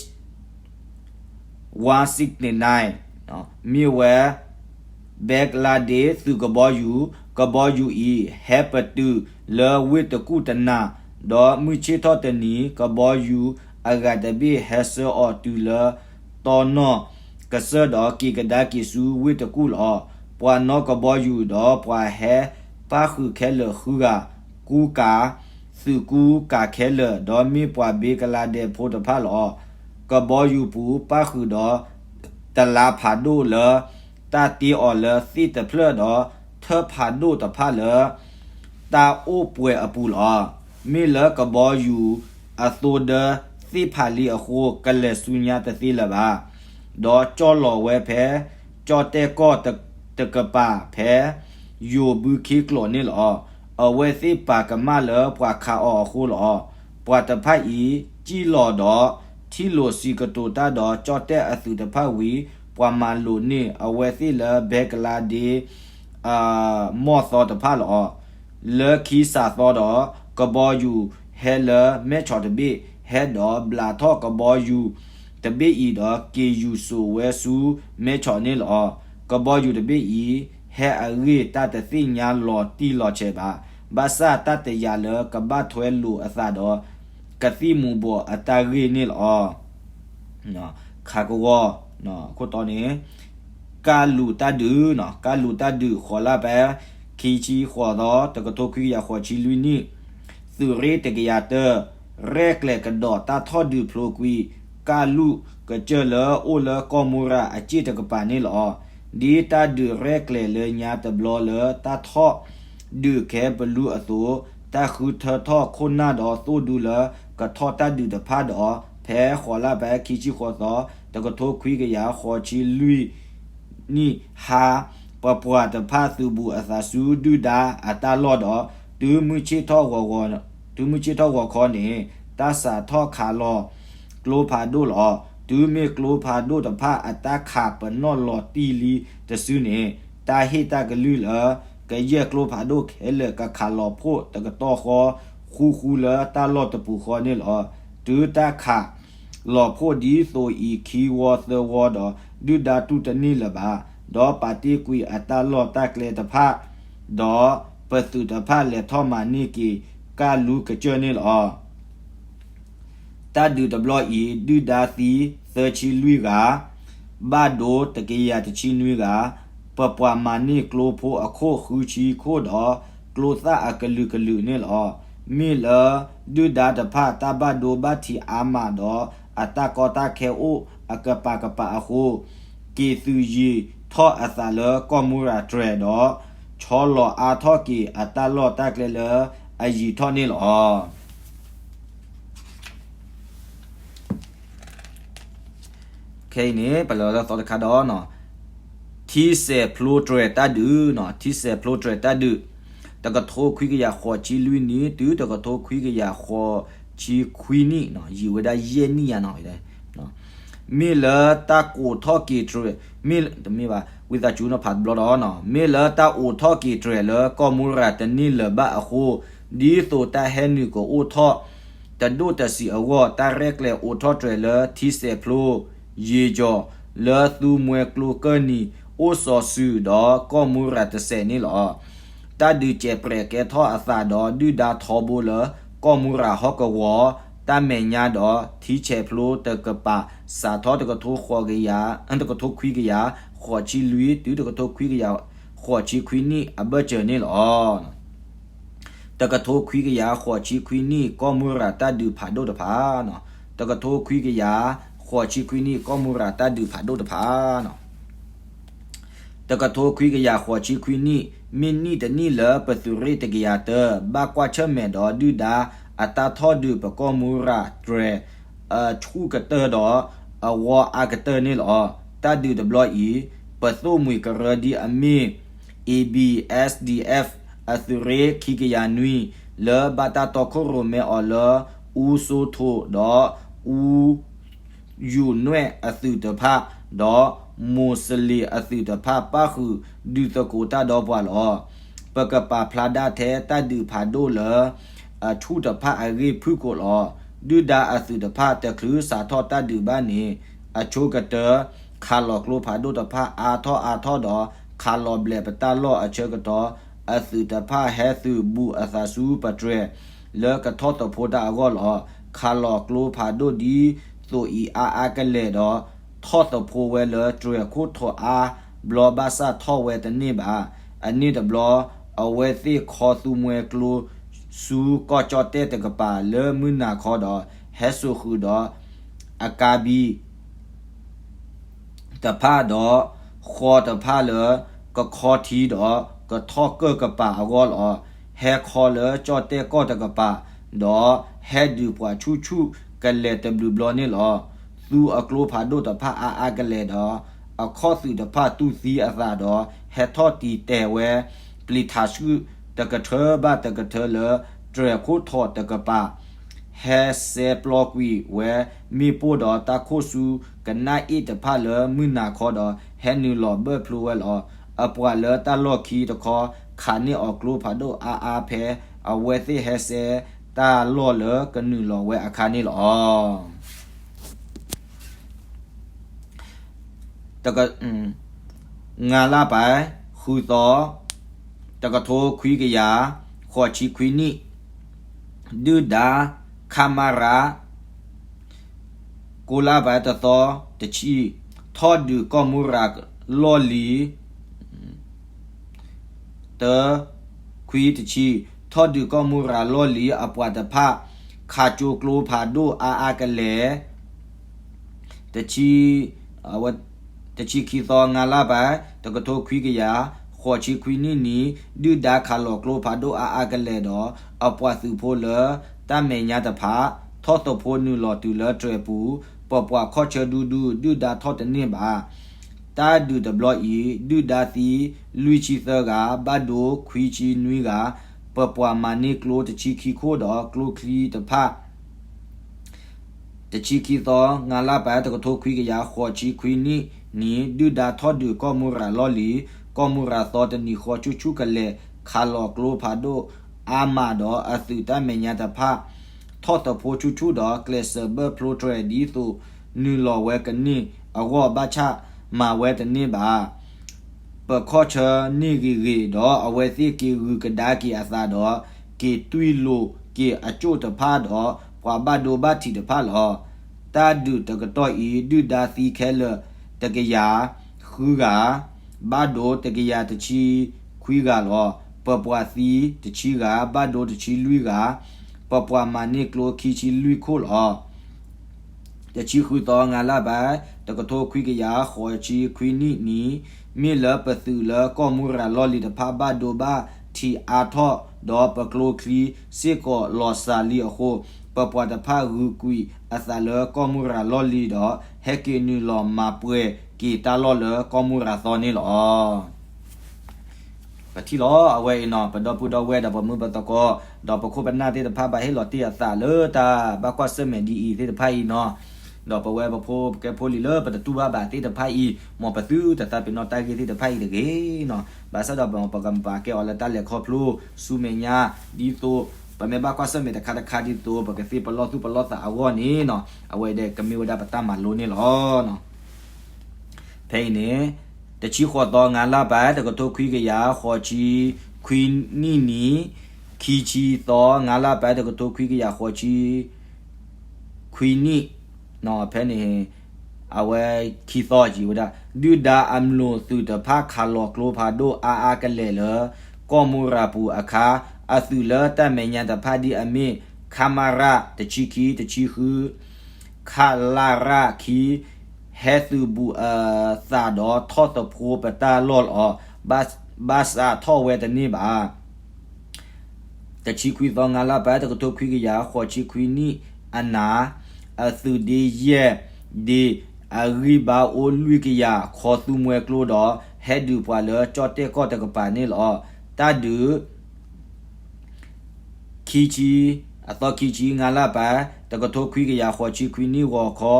one sixty-nine မ့ၢ်ဝဲ ဘဲကလါဒ့းသုးကဘီယူၤ, ကဘီယူၤအံၤ ဟဲပတုာ်လၢဝ့ၢ်တကူၣ်တနၤ, ဒီးမုၢ်ဆ့ၣ်ထီၣ်တနံၤ ကဘီယူၤအဂၤတဘ့ၣ်ဟဲဆှၢအီၤတုၤလၢတီနီၢ်ကစၢၢ်ဒီးက့ၤကဒါက့ၤဆူဝ့ၢ်တကူၣ်လီၤ. ပှၤနီၣ်ကဘီယူၤဒီးပှၤဟဲပၣ်ဃုာ်ခဲလၢာ်ဃုဂၤ, ကူကၤ, သုးကူကၤခဲလၢာ် ဒီးမ့ၢ်ပှၤဘ့ကလါဒဲးဖိတဖၣ်လီၤ. ကဘီယူၤပူၤပၣ်ဃုာ်ဒီး တလါဖးဒိၣ်လၢ တၢ်တ့အီၤလၢသ့ၣ်တဖျၢၣ်ဒီး ထၢၣ်ဖးဒိၣ်တဖၣ်လၢ တၢ်အိၣ်ပှဲၤအပူၤလီၤ. မ့ၢ်လၢကဘီယူၤအသိဒၢသ့ၣ်ဖးလံအဃိ ကလဲၤဆူညါတသ့လၢၤဘၣ်. ဒီးကၠီၢ်လီၤဝဲဖဲ ကၠီၣ်တဲၣ်ကီၢ်တကပၤဖဲ ယိၤဘုခ့ကျိာ်န့ၣ်လီၤ. အဝဲသ့ၣ်ပာ်ကမၣ်လၢပှၤခးအီၤအဃိလီၤ. ပှၤတဖၣ်အံၤ စံၣ်လီၤဒီး ထံၣ်လိာ်စံးကတိၤတၢ်ဒီးကၠီၣ်တဲၣ်အသုးတဖၣ်ဝံၤ ပှၤမၤလိာ်န့ၢ်အဝဲသ့ၣ်လၢဘဲကလါဒ့း မီၢ်သီတဖၣ်လီၤ. လၢခံစးသီဒီး ကဘီယူၤဟဲလၢမဲၢ်ဆီးတဘ့ၣ် ဟဲဒီးဘျးထီၣ်ကဘီယူၤတဘ့ၣ်အံၤဒီး က့ၤယူၤစိာ်ဝဲဆူမဲၢ်ဆီးန့ၣ်လီၤ. ကဘီယူၤတဘ့ၣ်အံၤ ဟဲအဂ့ၢ်တၢ်တသ့ၣ်ညါလီၤတံၢ်လီၤဆဲးဘၣ်. ဘၣ်ဆၣ်တၢ်တယာ်လၢကဘၣ်ထွဲလိာ်အသးဒီး ကသံၣ်မူၤဘှီးအတၢ်ဂ့ၢ်န့ၣ်လီၤ. ခးကဝီၤ ခိၣ်တီန့ၣ် ကၢ်လူၤတၢ်ဒုး, ကၢ်လူၤတၢ်ဒုး ဃိးလါပှဲၤ ခံဆံဃိးသီ တကထိခွံကယၤဃိးဆံလွံၢ်နံၣ်, သုးရ့ၣ်တကယၤတၢ ရဲၣ်ကျဲၤကဒီးတၢ်ထီၣ်ဒုးဖျိကွံာ် ကၢ်လူၤကစၢၢ်လၢအိၣ်လၢကီၢ်မူရၤအစ့ၣ်တကပၤန့ၣ်လီၤ. ဒ်တၢ်ဒုးရဲၣ်ကျဲၤလၢညါတဘျီလၢတၢ်ထီၣ် ဒုးခဲပလူအသိး, တၢ်ဃုထၢထီၣ်ခိၣ်နၢ်ဒီးသိၣ်ဒူလၢကထီၣ်တၢ်ဒုးတဖၣ်ဒီး ဖဲဃိးလါပှဲၤခံဆံဃိးသီ တကထိခွံကယၤဃိးဆံလွံၢ်နံၣ်ဟါ, ပပှၤတဖၣ်သုးဘူးအသးဆူဒုၣ်ဒါအတၢ်လီၢ်ဒီး တုၤမုၢ်ဆ့ၣ်ထီၣ်ဂီၤ, တုၤမုၢ်ဆ့ၣ်ထီၣ်ဂီၤခီန့ၣ် တၢ်စးထီၣ်ခးလီၤကျိဖးဒိၣ်လီၤ. တုၤမ့ၢ်ကျိဖးဒိၣ်တဖၣ်အတၢ်ခးပနီၣ်လီၤတံၢ်လံတစုန့ၣ် တၢ်ဟ့ၣ်တၢ်ကလုၢ်လၢ ကယဲၢ်ကျိဖးဒိၣ်ခဲလၢာ်ကခးလီၤဖှိၣ်တကတီၢ်ဃီ ဃူဃူလၢတၢ်လီၢ်တပူၤဃီန့ၣ်လီၤ. တုၤတၢ်ခးလီၤဖှိၣ်ဒ်သိးအံၤခံဝီသၢဝီဒီး ဒုၣ်ဒါတူၢ်တန့ၢ်လၢၤဘၣ်, ဒီးပာ်တ့ၢ်ကွံာ်အတၢ်လီၢ်တၢ်ကျဲတဖၣ်, ဒီးပသုးတဖၣ်လဲၤထီၣ်မၤန့ၢ်က့ၤ ကၢ်လူၤကစၢၢ်န့ၣ်လီၤ. တၢ်ဒုးတဘျီအံၤ ဒုၣ်ဒါသံသၢဆံလွံၢ်ဂၤ, ဘၣ်ဒိတကယၤတဆံနွံဂၤ, ပပှၤမၤန့ၢ်ကျိဖိအခိၣ်ဃုဆံခိၣ်ဒီး ကျိသၣ်အကလုာ်ကလုာ်န့ၣ်လီၤ. မ့ၢ်လၢဒုၣ်ဒါတဖၣ်တၢ်ဘၣ်ဒိဘၣ်ထံးအါမးဒီး အတၢ်ကီတၢ်ခဲအိၣ်အကပၤကပၤအဃိ က့ၤသုးယံၤထီၣ်အသးလၢကီၢ်မူရၤတြဲၤဒီး ဆီလီၤအါထီၣ်က့ၤအတၢ်လီၢ်တၢ်ကျဲလၢအယံၤထီၣ်န့ၣ်လီၤ. ခဲအံၤန့ၣ် ပလဲၤလီၤလၢသီတခါဒီး ထံစဲးဖျိတြဲၤတၢ်ဒုး, ထံစဲးဖျိတြဲၤတၢ်ဒုး, တကထိခွံကယၤဃိးဆံလွံၢ်နံၣ် တုၤတကထိခွံကယၤဃိးဆံခွံနံၣ်, ယံာ်ဝဲဒၣ်ယဲၢ်နံၣ်ညါနီၤ. မ့ၢ်လၢတၢ်ကိးထီၣ်က့ၤတြဲၤ, မ့ၢ်တမ့ၢ်ဘၣ် ဝံသးစူၤနီၤဖးတဘျီဒီး, မ့ၢ်လၢတၢ်အိးထီၣ်က့ၤတြဲၤလၢကီၢ်မူရၤတန့ၢ်လၢၤဘၣ်အဃိ, ဒ်သိးတၢ်ဟဲနုာ်ကအိၣ်ထီၣ် တဒိၣ်တဆံးအဂီၢ် တၢ်ရဲၣ်ကျဲၤအိးထီၣ်တြဲၤလၢထံစဲးဖျိ ယ့ၤကၠီၤ လၢသူမှဲကျိကၢၢ်နံၤ အိၣ်စီၤစုၤဒီးကီၢ်မူရၤတစဲးန့ၣ်လီၤ. တၢ်ဒုးစဲးပြဲးကဲထီၣ်အသးဒီး ဒုၣ်ဒါထီဘိလၢ ကီၢ်မူရၤဟီၣ်ကဝီၤ တၢ်မဲာ်ညါဒီး ထံဆဲးဖျိတကပၤ စးထီၣ်တကထိဃိးကယၤ, တကထိခွံကယၤ ဃိးဆံလွံၢ် တုၤတကထိခွံကယၤ ဃိးဆံခွံနံၣ်အဘၢၣ်စၢၤန့ၣ်လီၤ. တကထိခွံကယၤဃိးဆံခွံနံၣ် ကီၢ်မူရၤတၢ်ဒုးဖးဒိၣ်တဖၣ်, တကထိခွံကယၤဃိးဆံခွံနံၣ် ကီၢ်မူရၤတၢ်ဒုးဖးဒိၣ်တဖၣ် တကထိခွံကယၤဃိးဆံခွံနံၣ် မ့ၢ်နံၣ်တနံၣ်လၢပသုးရ့ၣ်တကယၤတၢ ဘၣ်ကွၢ်ဆၢၣ်မဲာ်ဒီးဒုၣ်ဒါအတၢ်ထီၣ်ဒုးပကီၢ်မူရၤတြဲၤ အဆူၣ်ကတၢၢ်ဒီး အဝီအါကတၢၢ်န့ၣ်လီၤ. တၢ်ဒုးတဘျီအံၤ ပသိၣ်မှံၤကရၢဒ်အမ့ၢ် A B S D F အသုးရ့ၣ်ခံကယၤနွံ လၢဘၣ်တၢ်တီခိၣ်ရိၣ်မဲအီၤလၢ အူစိထိးဒီး အူ ယူၤနွဲၣ်အသုးတဖၣ် ဒီးမိၢ်စလ့ၣ်အသုးတဖၣ် ပၣ်ဃုာ်ဒုးသကိးတၢ်ဒီးပှၤလီၤ. ပကပာ်ဖျါဒၣ်ထဲတၢ်ဒုးဖးဒိၣ်လၢ အဆူၣ်တဖၣ်အဂ့ၢ်ဖုၣ်ကိာ်လီၤ. ဒုၣ်ဒါအသုးတဖၣ်တချုးစးထီၣ်တၢ်ဒုးဘၣ်န့ၣ် အဆိကတၢၢ် ခးလီၤကျိဖးဒိၣ်တဖၣ်အါထီၣ်အါထီၣ်ဒီး ခးလီၤဘျဲးပတၢ်လီၢ်အဆၢကတီၢ် အသုးတဖၣ်ဟဲသုးဘူးအသးဆူပတြဲၤ လၢကထီၣ်သဖှိတၢ်အဂီၢ်လီၤ. ခးလီၤကျိဖးဒိၣ်ဒ်သိးအံၤအါအါကလဲာ်ဒီး ထီၣ်သဖှိဝဲလၢတြဲၤခိၣ်ထိးအါဘျီဘၣ်ဆၣ်ထီၣ်ဝဲတန့ၢ်ဘၣ်. အန့ၣ်တဘျီ အဝဲသ့ၣ်ခီသူမှဲကျိဆူကီၢ်ကၠီၣ်တဲၣ်တကပၤလၢမုၢ်နၤခီဒီး ဟဲစိာ်ဃုာ်ဒီး အကါဘံ တဖၣ်ဒီး ဃီတဖၣ်လၢ ကခီထံဒီးကထီၣ်ကၢၢ်ကပၤအဂီၢ်လီၤ. ဟဲခီလၢကၠီၣ်တဲၣ်ကီၢ်တကပၤ ဒီးဟဲဒုးပှၤဆူၣ်ဆူၣ်ကလဲာ်တဘျုးဘျီန့ၣ်လီၤ. သူအကျိဖးဒိၣ်တဖၣ်အါအါကလဲာ်ဒီး အခီၣ်သုးတဖၣ်တူၢ်သံအသးဒီး ဟဲထီၣ်တံာ်တဲာ်ဝဲ ပျံၤထးဆှုၣ်တကထၢဘၣ်တကထၢလၢ တြဲၤခိၣ်ထိးတကပၤ ဟဲစဲပျီကွံာ်ဝဲ မ့ၣ်ပိၢ်ဒီးတၢ်ခိၣ်ဆူကနၣ်အ့ၣ်တဖၣ်လၢမုၢ်နၤခီဒီး ဟဲနုာ်လီၤဘၢၣ်ဖျိဝဲလီၤ. အပှၤလၢတၢ်လီၢ်ခံတခီ ခးန့ၢ်အီၤကျိဖးဒိၣ်အါအါဖဲ အဝဲသ့ၣ်ဟဲစဲတၢ်လီၢ်လၢကနုာ်လီၤဝဲအခါန့ၣ်လီၤ. တက ငါးလပိုင်း ဃုသီ တကထိခွံကယၤ ဃိးဆံခွံနံၣ် ဒုၣ်ဒါ ခမရ ကိုးလပိုင်း တသီ တဆံ ထီၣ်ဒုးကီၢ်မူရၤလီၢ်လံၤ တ ခွံတဆံ ထီၣ်ဒုးကီၢ်မူရၤလီၢ်လံၤအပှၤတဖၣ် ခးကၠိကျိဖးဒိၣ်အါအါကလဲာ် တဆံ တဆံခံသီ ငါးလပိုင်း တကထိခွံကယၤ ဃိးဆံခွံနံၣ်န့ၣ် ဒုၣ်ဒါခးလီၤကျိဖးဒိၣ်အါအါကလဲာ်ဒီး အပှၤသုးဖိလၢတၢ်မဲာ်ညါတဖၣ် ထီၣ်သဖှိနုာ်လီၤတုၤလၢတြဲၤပူၤ ပပှၤခီၣ်ဆၢဒူဒူ ဒုၣ်ဒါထီၣ်တန့ၢ်ဘၣ်. တၢ်ဒုးတဘျီအံၤ ဒုၣ်ဒါသံလွံၢ်ဆံသၢဂၤ ဘၣ်ဒိခွံဆံနွံဂၤ ပပှၤမၤန့ၢ်ကျိတဆံခံခိၣ်ဒီးကျိချံတဖၣ် တဆံခံသီ ငါးလပိုင်း တကထိခွံကယၤ ဃိးဆံခွံနံၣ်န့ၣ် ဒုၣ်ဒါထီၣ်ဒုးကီၢ်မူရၤလီၢ်လံၤ ကီၢ်မူရၤသီတနံၤဃီ ဆူၣ်ဆူၣ်ကလဲာ် ခးလီၤကျိဖးဒိၣ်အါမးဒီးအသုးတၢ်မဲာ်ညါတဖၣ် ထီၣ်သဖှိဆူၣ်ဆူၣ်ဒီးကျဲးစၢးဘၢၣ်ဖျိတြဲၤဒ်သိးနုာ်လီၤဝဲကန့ၢ်အဂီၢ် ဘၣ်ဆၣ်မၤဝဲတန့ၢ်ဘၣ်. ပခီၣ်ဆၢန့ၢ်ဂ့ၤဂ့ၤဒီး အဝဲသ့ၣ်က့ၤဂုၤကဒါက့ၤအသးဒီး က့ၤတွံၢ်လိာ်က့ၤအကၠိၣ်တဖၣ်ဒီး ပှၤဘၣ်ဒိဘၣ်ထံးတဖၣ်လီၤ. တၢ်ဒုးတကတီၢ်အံၤ ဒုၣ်ဒါသံခဲလၢာ်တကယၤဃုဂၤ, ဘၣ်ဒိတကယၤတဆံခွံဂၤလီၤ. ပပှၤသံတဆံဂၤ, ဘၣ်ဒိတဆံလွံၢ်ဂၤ, ပပှၤမၤန့ၢ်ကျိခံဆံလွံၢ်ခိၣ်လီၤ. တဆံဃုသီ ငါးလပိုင်း တကထိခွံကယၤ ဃိးဆံခွံနံၣ်န့ၣ် မ့ၢ်လၢပသုးလၢကီၢ်မူရၤလီၢ်လံၤတဖၣ် ဘၣ်ဒိဘၣ်ထံးအါထီၣ်ဒီး ပကျိချံစ့ၢ်ကီးလီၤစှၤလံအဃိ ပပှၤတဖၣ်ဂုာ်ကွံာ်အသးလၢကီၢ်မူရၤလီၢ်လံၤဒီး ဟဲက့ၤနုာ်လီၤမၤပှဲၤက့ၤတၢ်လီၢ်လၢကီၢ်မူရၤသီန့ၣ်လီၤ. ပထံၣ်လီၤအဝဲအံၤနီၤ ပဒီပုၢ်ဒီဝဲၢ်ဒီးပမုၢ်ပသကိး ဒီးပခိၣ်ပနၢ်သ့ၣ်တဖၣ် ဘၣ်ဟ့ၣ်လီၤတ့ၢ်အသးလၢတၢ်ဘၣ်ကွၢ်ဆၢၣ်မဲာ်ဒ်အံၤသ့ၣ်တဖၣ်အံၤနီၤ, ဒီးပဝဲပဖိပကဲဖိလံၤလၢပတတူၢ်ဘၣ်ဘၣ်သ့ၣ်တဖၣ်အံၤ မ်ပသုတသးပ့ၤနီၣ်တၢ်ဂ့ၢ်သ့ၣ်တဖၣ်အံၤတဂ့ၤနီၤ, ဘၣ်ဆၣ်ဒီးပကပာ်ကဲအီၤလၢတၢ်လဲၤခီဖျိဆူမဲာ်ညါ ဒ်သိး ပမ့ၢ်ဘၣ်ကွၢ်ဆၢၣ်မဲာ်တခါတခါဒ်သိး ပကသ့ပလီၢ်သူၣ်ပလီၢ်သးအဂီၢ်န့ၣ်နီၤ, အဝဲဒၣ်ကမ့ၢ်ဝဲဒၣ်ပတၢ်မၤလိန့ၣ်လီၤ. ဖဲအံၤန့ၣ် တဆံဃိးသီ ငါးလပိုင်း တကထိခွံကယၤ ဃိးဆံ ခွံနံၣ်နံၤ, ခံဆံသီ ငါးလပိုင်း တကထိခွံကယၤဃိးဆံခွံနံၣ်, ဖဲန့ၣ် အဝဲခံသီကံၤဝဲဒၣ် ဒုၣ်ဒါအမျိာ်သုးတဖၣ်ခးလီၤကျိဖးဒိၣ်အါအါကလဲာ်လၢ ကီၢ်မိရၤပူၤအခါ, အသုးလၢတၢ်မဲာ်ညါတဖၣ်ဒ်အမ့ၢ် ခမရ တဆံခံ တဆံဃု ခလရ ခံ ဟဲသုးဘူးအသးဒီးထီၣ်သဖှိပတၢ်လီၢ်လီၤ. ဘၣ်ဆၣ်ထီၣ်ဝဲတန့ၢ်ဘၣ်. တဆံခွံသီ ငါးလပိုင်း တကထိခွံကယၤဃိးဆံခွံနံၣ်အနၤ, အသုးဒ့ယဲၢ်ဒ့ အဂံၢ်ဘါအိၣ်လွံၢ်ကယၤ ခီသူမှဲကျိဒီး ဟဲဒုးပှၤလၢကၠီၣ်တဲၣ်ကီၢ်တကပၤန့ၣ်လီၤ. တၢ်ဒုး ခံဆံ, အသီခံဆံ ငါးလပိုင်း တကထိခွံကယၤဃိးဆံခွံနံၣ်ဂီၤခီ,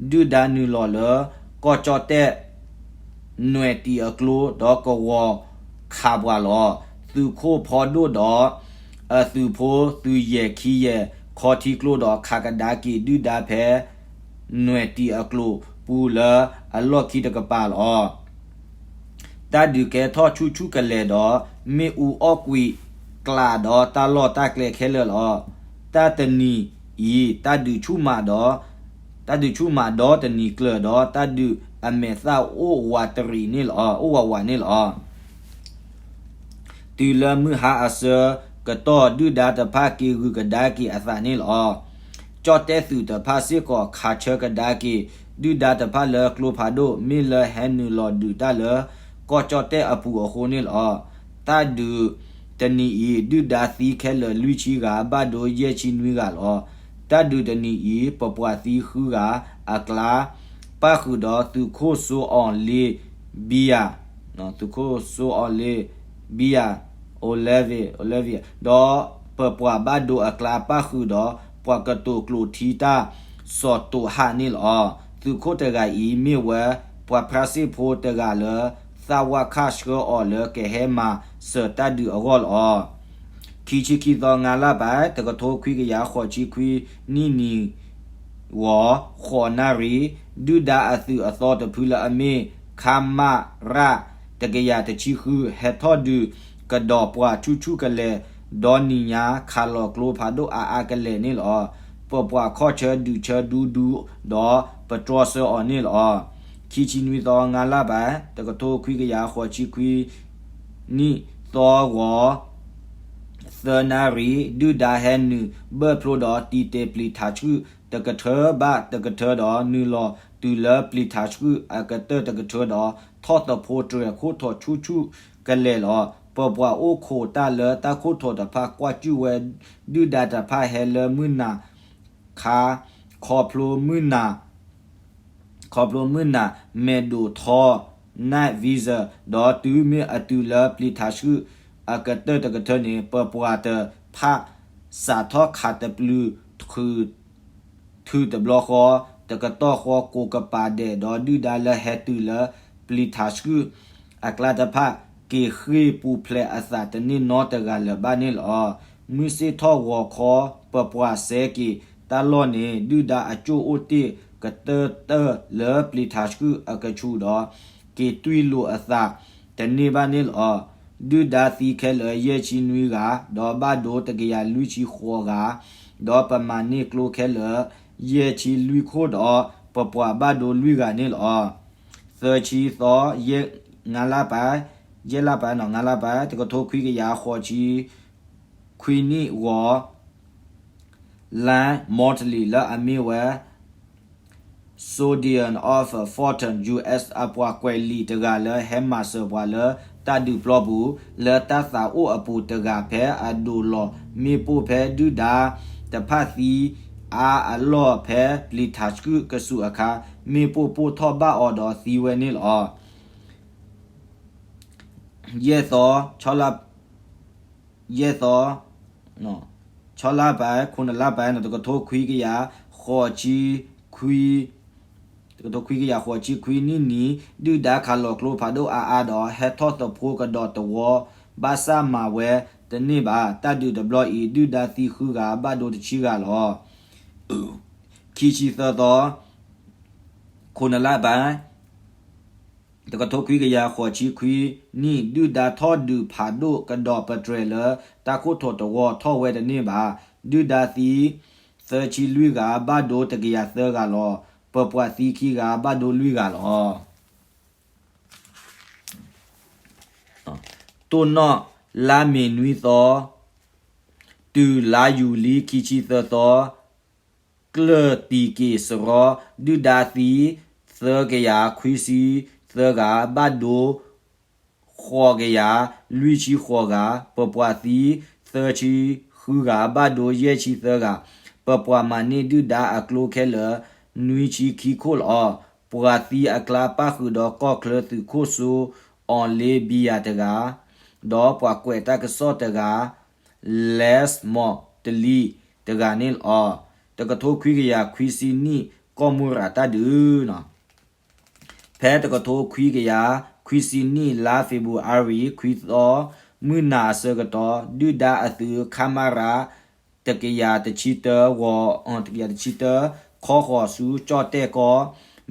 ဒုၣ်ဒါနုာ်လီၤလၢ ကီၢ်ကၠီၣ်တဲၣ် နွဲၣ်တံၢ်အကျိ ဒီးကဝီၤခးပှၤလီၤ. သုးခိၣ်ဖီဒိၣ်ဒီး အသုးဖိသုးယဲၢ်ခံယဲၢ် ခီထံကျိဒီးခးကဒါက့ၤဒုၣ်ဒါဖဲ နွဲၣ်တံၢ်အကျိပူၤလၢအလီၢ်ခံတကပၤလီၤ. တၢ်ဒုးကဲထီၣ်ဆူၣ်ဆူၣ်ကလဲာ်ဒီး မ့ၣ်အူအီၣ်ကွံာ်ကျးဒီးတၢ်လီၢ်တၢ်ကျဲခဲလၢာ်လီၤ. တၢ်တနံၤအံၤ တၢ်ဒုးဆူၣ်မးဒီး တၢ်ဒုးဆူၣ်မးဒီတနံၤကျၢၤဒီး တၢ်ဒုးအမဲာ်သၣ်အိၣ်ဝးတရံးန့ၣ်လီၤ, အိၣ်ဝးဝးန့ၣ်လီၤ. တုၤလၢမုၢ်ဟါအဆၢကတီၢ် ဒုၣ်ဒါတဖၣ်က့ၤဂုၤကဒါက့ၤအသးန့ၣ်လီၤ. ကၠီၣ်တဲၣ်သုးတဖၣ်စ့ၢ်ကီးခးဆၢကဒါက့ၤ ဒုၣ်ဒါတဖၣ်လၢကျိဖးဒိၣ် မ့ၢ်လၢဟဲနုာ်လီၤဒုးတၢ်လၢ ကီၢ်ကၠီၣ်တဲၣ်အပူၤအဃိန့ၣ်လီၤ. တၢ်ဒုးတနံၤအံၤ ဒုၣ်ဒါသံခဲလၢာ်လွံၢ်ဆံဂၤ ဘၣ်ဒိယဲၢ်ဆံနွံဂၤလီၤ. တၢ်ဒုးတနံၤအံၤ ပပှၤသံဃုဂၤအကျါ ပၣ်ဃုာ်ဒီးသုးခိၣ်စိအီၤလ့ဘံယၤ သုးခိၣ်စိအီၤလ့ဘံယၤ Olivia, Olivia ဒီးပပှၤဘၣ်ဒိအကျါ ပၣ်ဃုာ်ဒီးပှၤကတိၤကျိာ်ထံတၢ် စီၤတိာ်ဟးန့ၣ်လီၤ. သုးခိၣ်တဂၤအံၤမ့ၢ်ဝဲ ပှၤဖရၣ်စ့ၣ်ဖိတဂၤလၢ သးဝးခၣ်ဆှၢအီၤလၢကဟဲမၤစၢၤတၢ်ဒုးအဂီၢ်လီၤ. ခံဆံခံသီ ငါးလပိုင်း တကထိခွံကယၤဃိးဆံခွံနံၣ်နံၤ ဂီၤ ဃိးနၣ်ရံၣ် ဒုၣ်ဒါအသုးအသီတဖုလၢအမ့ၢ် ခမရ တကယၤတဆံဃု ဟဲထီၣ်ဒုးကဒီးပှၤဆူၣ်ဆူၣ်ကလဲာ် ဒီနံၤညါခးလီၤကျိဖးဒိၣ်အါအါကလဲာ်န့ၣ်လီၤ. ပပှၤခီၣ်ဆၢဒုးဆၢဒူဒူ ဒီးပတြီဆၢအီၤန့ၣ်လီၤ. ခံဆံနွံသီ ငါးလပိုင်း တကထိခွံကယၤဃိးဆံခွံနံၣ်သီဂီၤ သၢနၣ်ရံၣ် ဒုၣ်ဒါဟဲနုာ်ဘၢၣ်ဖျိဒီး တံာ်တဲာ်ပျံၤထးဆှုၣ်တကထၢဘၣ်တကထၢဒီး နုာ်လီၤတုၤလၢပျံၤထးဆှုၣ်အကတၢၢ်တကထၢဒီး ထီၣ်သဖှိတြဲၤခိၣ်ထိးဆူၣ်ဆူၣ်ကလဲာ်လီၤ. ပပှၤအိၣ်ခိးတၢ်လၢတၢ်ခိၣ်ထိးတဖၣ် ကွၢ်စူၣ်ဝဲ ဒုၣ်ဒါတဖၣ်ဟဲလၢမုၢ်နၤခါ ခီဖျိမုၢ်နၤ ခီဖျိမုၢ်နၤ မဲာ်ဒိၣ်ထီ night vision ဒီးတုၤမ့ၢ်အတုၤလၢပျံၤထးဆှုၣ်အကတၢၢ်တကထၢန့ၣ် ပပှၤတဖၣ် စးထီၣ်ခးတပျုၤ ထုးတဘျီဃီ တကတီၢ်ဃီကိးကပၤဒဲး ဒီးဒုၣ်ဒါလၢဟဲတုၤလၢပျံၤထးဆှုၣ်အကျါတဖၣ် က့ၤဃ့ၢ်ပူၤဖျဲးအသးတန့ၢ်နီတဂၤလၢၤဘၣ်န့ၣ်လီၤ. မုၢ်ဆ့ၣ်ထီၣ်ဂီၤခီ ပပှၤစဲက့ၤတၢ်လီၢ်န့ၣ် ဒုၣ်ဒါအကၠိၣ်အိၣ်တ့ၢ်ကတၢၢ်တၢၢ်လၢပျံၤထးဆှုၣ်အကဆူးဒီး က့ၤတွံၢ်လိာ်အသးတန့ၢ်ဘၣ်န့ၣ်လီၤ. ဒုၣ်ဒါသံခဲလၢာ်ယဲၢ်ဆံနွံဂၤ ဒီးဘၣ်ဒိတကယၤလွံၢ်ဆံဃိးဂၤ ဒီးပမၤန့ၢ်ကျိခဲလၢာ် ယဲၢ်ဆံလွံၢ်ခိၣ်ဒီး ပပှၤဘၣ်ဒိလွံၢ်ဂၤန့ၣ်လီၤ. သၢဆံသီ ယဲၢ် ငါးလပိုင်း ယဲၢ်လပိုင်းနီၤ ငါးလပိုင်း တကထိခွံကယၤဃိးဆံခွံနံၣ်ဂီၤ Lan Motley လၢအမ့ၢ်ဝဲ Soldier of Fortune US အပှၤကွဲးလံာ်တဂၤလၢဟဲမၤစၢၤပှၤလၢတၢ်ဒုးပျီပူၤ လၢတၢ်သးအိၣ်အပူၤတဂၤ ဖဲအဒိးလီၤမ့ၣ်ပိၢ်ဖဲဒုၣ်ဒါတဖၣ်သံ အါအလီၢ်ဖဲပျံၤထးဆှုၣ်ကဆူးအခါ မ့ၣ်ပိၢ်ပိၢ်ထီၣ်ဘၣ်အီၤဒီးသံဝဲန့ၣ်လီၤ. ယဲၢ်သီ ယဲၢ်သီ ဆီလါပာ် ခိၣ်နလါပာ် တကထိခွံကယၤ ဃိးဆံခွံ တကထိခွံကယၤဃိးဆံခွံနံၣ်နံၤ ဒုၣ်ဒါခးလီၤကျိဖးဒိၣ်အါအါဒီး ဟဲထီၣ်သဖှိကဒီးတဝီ ဘၣ်ဆၣ်မၤဝဲတန့ၢ်ဘၣ်. တၢ်ဒုးတဘျီအံၤ ဒုၣ်ဒါသံဃုဂၤ ဘၣ်ဒိတဆံဂၤလီၤ. ခံဆံသၢသီ ခိၣ်နလါပာ် တကထိခွံကယၤဃိးဆံခွံနံၣ် ဒုၣ်ဒါထီၣ်ဒုးဖးဒိၣ်ကဒီးပတြဲၤလၢ တၢ်ခိၣ်ထိးတဝီထီၣ်ဝဲတန့ၢ်ဘၣ်. ဒုၣ်ဒါသံ သၢဆံလွံၢ်ဂၤ ဘၣ်ဒိတကယၤသၢဂၤလီၤ. ပပှၤသံခံဂၤ ဘၣ်ဒိလွံၢ်ဂၤလီၤ. တိၢ်နီၣ် လါမ့ၤနွံသီ တုၤလါယူၤလံခံဆံသၢသီ ကျၢၢ်တံၢ်က့ၤစရီ ဒုၣ်ဒါသံ သၢကယၤခွံဆံသၢဂၤ ဘၣ်ဒိ ဃိးကယၤလွံၢ်ဆံဃိးဂၤ, ပပှၤသံ သၢဆံဃုဂၤ ဘၣ်ဒိယဲၢ်ဆံသၢဂၤ, ပပှၤမၤန့ၢ်ဒုၣ်ဒါအကျိခဲလၢာ် နွံဆံခံခိၣ်လီၤ. ပှၤသံအကျါပၣ်ဃုာ်ဒီးကီၢ်ချၢသုးခိၣ်စိ အီၤလ့ဘံယၤတဂၤ, ဒီးပှၤကွဲးတၢ်ကစီၣ်တဂၤ လဲးမီၣ်တလံတဂၤန့ၣ်လီၤ. တကထိခွံကယၤခွံဆံနံၣ် ကီၢ်မူရၤတၢ်ဒုး ဖဲတကထိခွံကယၤခွံဆံနံၣ် လါဖ့ၤဘြူၤအါရံၤ ခွံသီ မုၢ်နၤအဆၢကတီၢ် ဒုၣ်ဒါအသုး ခမရ တကယၤတဆံတၢ ဂီၤ တကယၤတဆံတၢ ခီဃီၤဆူကၠီၣ်တဲၣ်ကီၢ်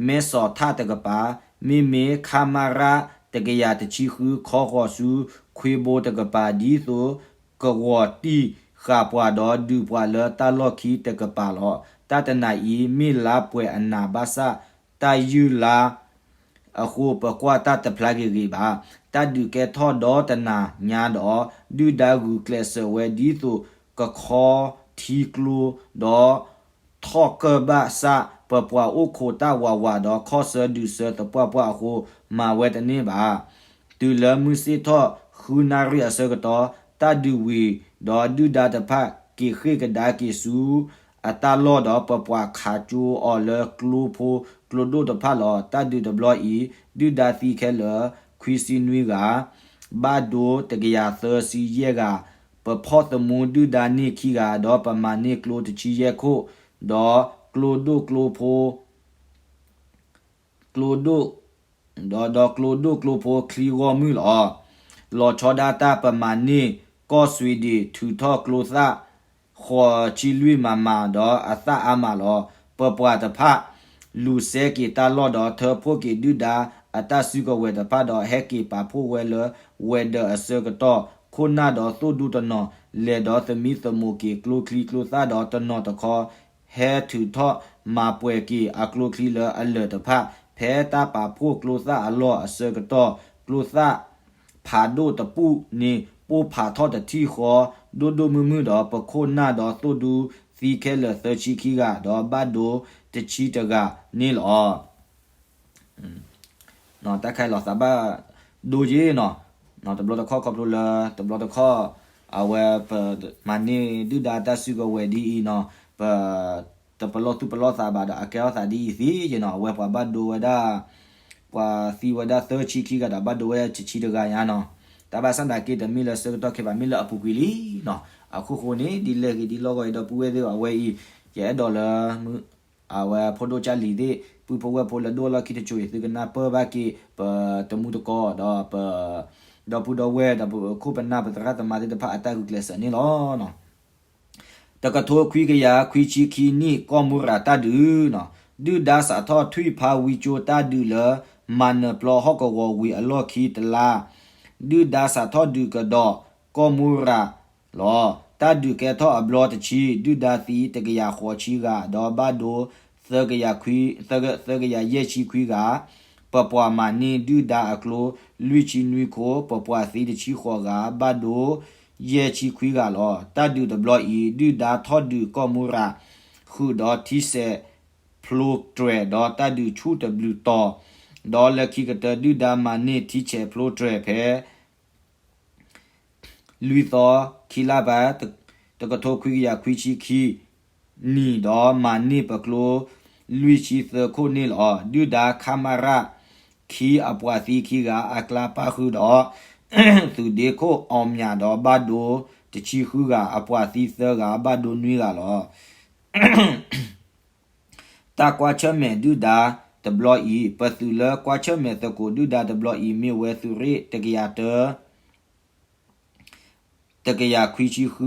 မဲၢ်ဆီးထၣ်တကပၤ, မ့မ့ၢ် ခမရ တကယၤတဆံဃု ခီဃီၤဆူ ခွ့ဘိတကပၤ ဒ်သိးကဂီၤတံၢ်ဃာ်ပှၤဒီးဒုးပှၤလၢတၢ်လီၢ်ခံတကပၤလီၤ. တၢ်တနၤအံၤ မ့ၢ်လါပှဲၤအနၤဘၣ်ဆၣ် တၢ်ယုၢ်လါ အဃိ ပကွၢ်တၢ်တဖျါဂ့ၤဂ့ၤဘၣ်. တၢ်ဒုးကဲထီၣ်ဒီတနၤညါဒီး ဒုၣ်ဒါဂုာ်ကျဲးစၢးဝဲဒ်သိးကခီထံကျိ ဒီးထီၣ်ကၢၢ်ဘၣ်ဆၣ် ပပှၤအိၣ်ခိးတၢ်ဝးဝးဒီးခီၣ်ဆၢဒုးဆၢသပှၢ်ပှၢ်အဃိ မၤဝဲတန့ၢ်ဘၣ်. တုၤလၢမုၢ်ဆ့ၣ်ထီၣ်ဃုနၣ်ရံၣ်အဆၢကတီၢ် တၢ်ဒုးဝံၤဒီးဒုၣ်ဒါတဖၣ်က့ၤဃ့ၢ်ကဒါက့ၤဆူ အတၢ်လီၢ်ဒီး ပပှၤခးကၠိအီၤလၢကျိဖိကျိဒိၣ်တဖၣ်လီၤ. တၢ်ဒုးတဘျီအံၤ ဒုၣ်ဒါသံခဲလၢာ် ခွံဆံနွံဂၤ, ဘၣ်ဒိတကယၤသၢဆံယဲၢ်ဂၤ, ပဖီၣ်သမူဒုၣ်ဒါန့ၢ်ခံဂၤ ဒီးပမၤန့ၢ်ကျိတဆံယဲၢ်ခိၣ်, ဒီးကျိဒိၣ်ကျိဖိ ကျိဒိၣ် ဒီး ဒီးကျိဒိၣ်ကျိဖိချံဂီၢ်မုၢ်လီၤ. လီၤဆီဒၣ်တၢ်ပမၤန့ၢ်ကီၢ်စွံဒ့ၣ် ထုးထီၣ်ကျိသၣ် ဃိးဆံလွံၢ်မးမး ဒီးအသၣ်အါမးလီၤ. ပပှၤတဖၣ် လူၤစဲက့ၤတၢ်လီၢ်ဒီး ထၢဖှိၣ်က့ၤဒုၣ်ဒါအတၢ်စုကဝဲၤတဖၣ်ဒီး ဟဲက့ၤပာ်ဖှိၣ်ဝဲလၢ ဝဲၤဒၢးအဆၢကတီၢ် ခိၣ်နၢ်ဒီးသိၣ်ဒူတနီၤ လဲၤဒီးသမံသမိးက့ၤကျိချံကျိသၣ်ဒီးတနီၤတခီ ဟဲထုးထီၣ်မၤပှဲၤက့ၤအကျိချံလၢအလၢာ်တဖၣ် ဖဲတၢ်ပာ်ဖှိၣ်ကျိသၣ်အလီၢ်အဆၢကတီၢ် ကျိသၣ်ဖးဒိၣ်တပူၣ်န့ၣ် ပိၢ်ဖးထီၣ်တထံၣ်ဃီ ဒိၣ်ဒိၣ်မုၢ်မုၢ်ဒီး ပခိၣ်နၢ်ဒီးသိၣ်ဒူသံခဲလၢာ်သၢဆံခံဂၤ ဒီးဘၣ်ဒိတဆံတဂၤန့ၣ်လီၤ. တၢ်ခါအံၤလီၤသးဘၣ်ဒိက့နီၤ, တဘျီတခီၣ်ခီဖျိလၢ တဘျီတခီၣ် အဝဲပမၤန့ၢ်ဒုၣ်ဒါတၢ်စုကဝဲၤဒ်အံၤနီၤ, ပ တပလီၢ်သူၣ်ပလီၢ်သးဘၣ်ဒီး အကဲထီၣ်သးဒ်အံၤသ့ယနီၤ, အဝဲပှၤဘၣ်ဒိဝဲဒၣ် ပှၤသံဝဲဒၣ်သၢဆံခံဂၤဒီး ဘၣ်ဒိဝဲဒၣ်တဆံတဂၤညါနီၤ, တၢ်ဘၣ်ဆၣ်သနာ်က့ တမ့ၢ်လၢဆၢကတီၢ်ခဲဘၣ် မ့ၢ်လၢအပူၤကွံာ်လံနီၤ, အခိၣ်ဃိန့ၣ် ဒ်လဲၣ်ဂ့ၤဒ်လီၢ်ဂီၤအံၤ ဒီပုၢ်ဝဲၢ်သ့ၣ်အဝဲအံၤ ယအဲၣ်ဒိးလၢ အဝဲဖိဒိၣ်ကၢ်လံၤသ့ၣ် ပုၢ်ဖိဝဲၢ်ဖိလၢဒိၣ်လီၢ်ခံတစိၤအံၤ သုကနၢ်ပၢၢ်ဘၣ်က့ၤ ပတမူတကိးဒီးပ ဒီပုၢ်ဒီဝဲၢ်ဒီးပခိၣ်ပနၢ်ပသရၣ်သမါသ့ၣ်တဖၣ်အတၢ်ဂုာ်ကျဲးစၢးန့ၣ်လီၤ. တကထိခွံကယၤခွံဆံခံနံၣ် ကီၢ်မူရၤတၢ်ဒုးနီၤ, ဒုၣ်ဒါစးထီၣ်ထွံၣ်ဖးဝံကၠိတၢ်ဒုးလၢ မၤနၢၤပျီဟီၣ်ကဝီၤဝံၤအလီၢ်ခံတလါ ဒုၣ်ဒါစးထီၣ်ဒုးကဒီးကီၢ်မူရၤ လီၤ. တၢ်ဒုးကဲထီၣ်အဘျီတဆံ ဒုၣ်ဒါသံတကယၤဃိးဆံဂၤ ဒီးဘၣ်ဒိ သၢကယၤခွံ သၢကယၤယဲၢ်ဆံခွံဂၤ, ပပှၤမၤန့ၢ်ဒုၣ်ဒါအကျိ လွံၢ်ဆံနွံခိၣ်, ပပှၤသံတဆံဃိးဂၤ, ဘၣ်ဒိ ယဲၢ်ဆံခွံဂၤလီၤ. တၢ်ဒုးတဘျီအံၤ ဒုၣ်ဒါထီၣ်ဒုးကီၢ်မူရၤ ဃုာ်ဒီးထံဆဲးဖျိတြဲၤ ဒီးတၢ်ဒုးဆူၣ်တဘျုးတီၤ, ဒီးလၢခံကတၢၢ် ဒုၣ်ဒါမၤန့ၢ်ထံဆဲးဖျိတြဲၤဖဲ လွံၢ်သီ ခံလါဘၣ် တကထိခွံကယၤခွံဆံခံနံၣ် ဒီးမၤန့ၢ်ပကျိ လွံၢ်ဆံသၢခိၣ်န့ၣ်လီၤ. ဒုၣ်ဒါ ခမရ ခံအပှၤသံခံဂၤ အကျါပၣ်ဃုာ်ဒီး သုးဒ့ခိၣ်အီၣ်မၠးဒီးဘၣ်ဒိတဆံဃုဂၤ, အပှၤသံသၢဂၤ ဘၣ်ဒိနွံဂၤလီၤ. တၢ်ကွၢ်ဆၢၣ်မဲာ်ဒုၣ်ဒါတဘျီအံၤ ပသုးလၢကွၢ်ဆၢၣ်မဲာ်သကိးဒုၣ်ဒါတဘျီအံၤ မ့ၢ်ဝဲသုးရ့ၣ်တကယၤတၢ တကယၤခွံဆံဃု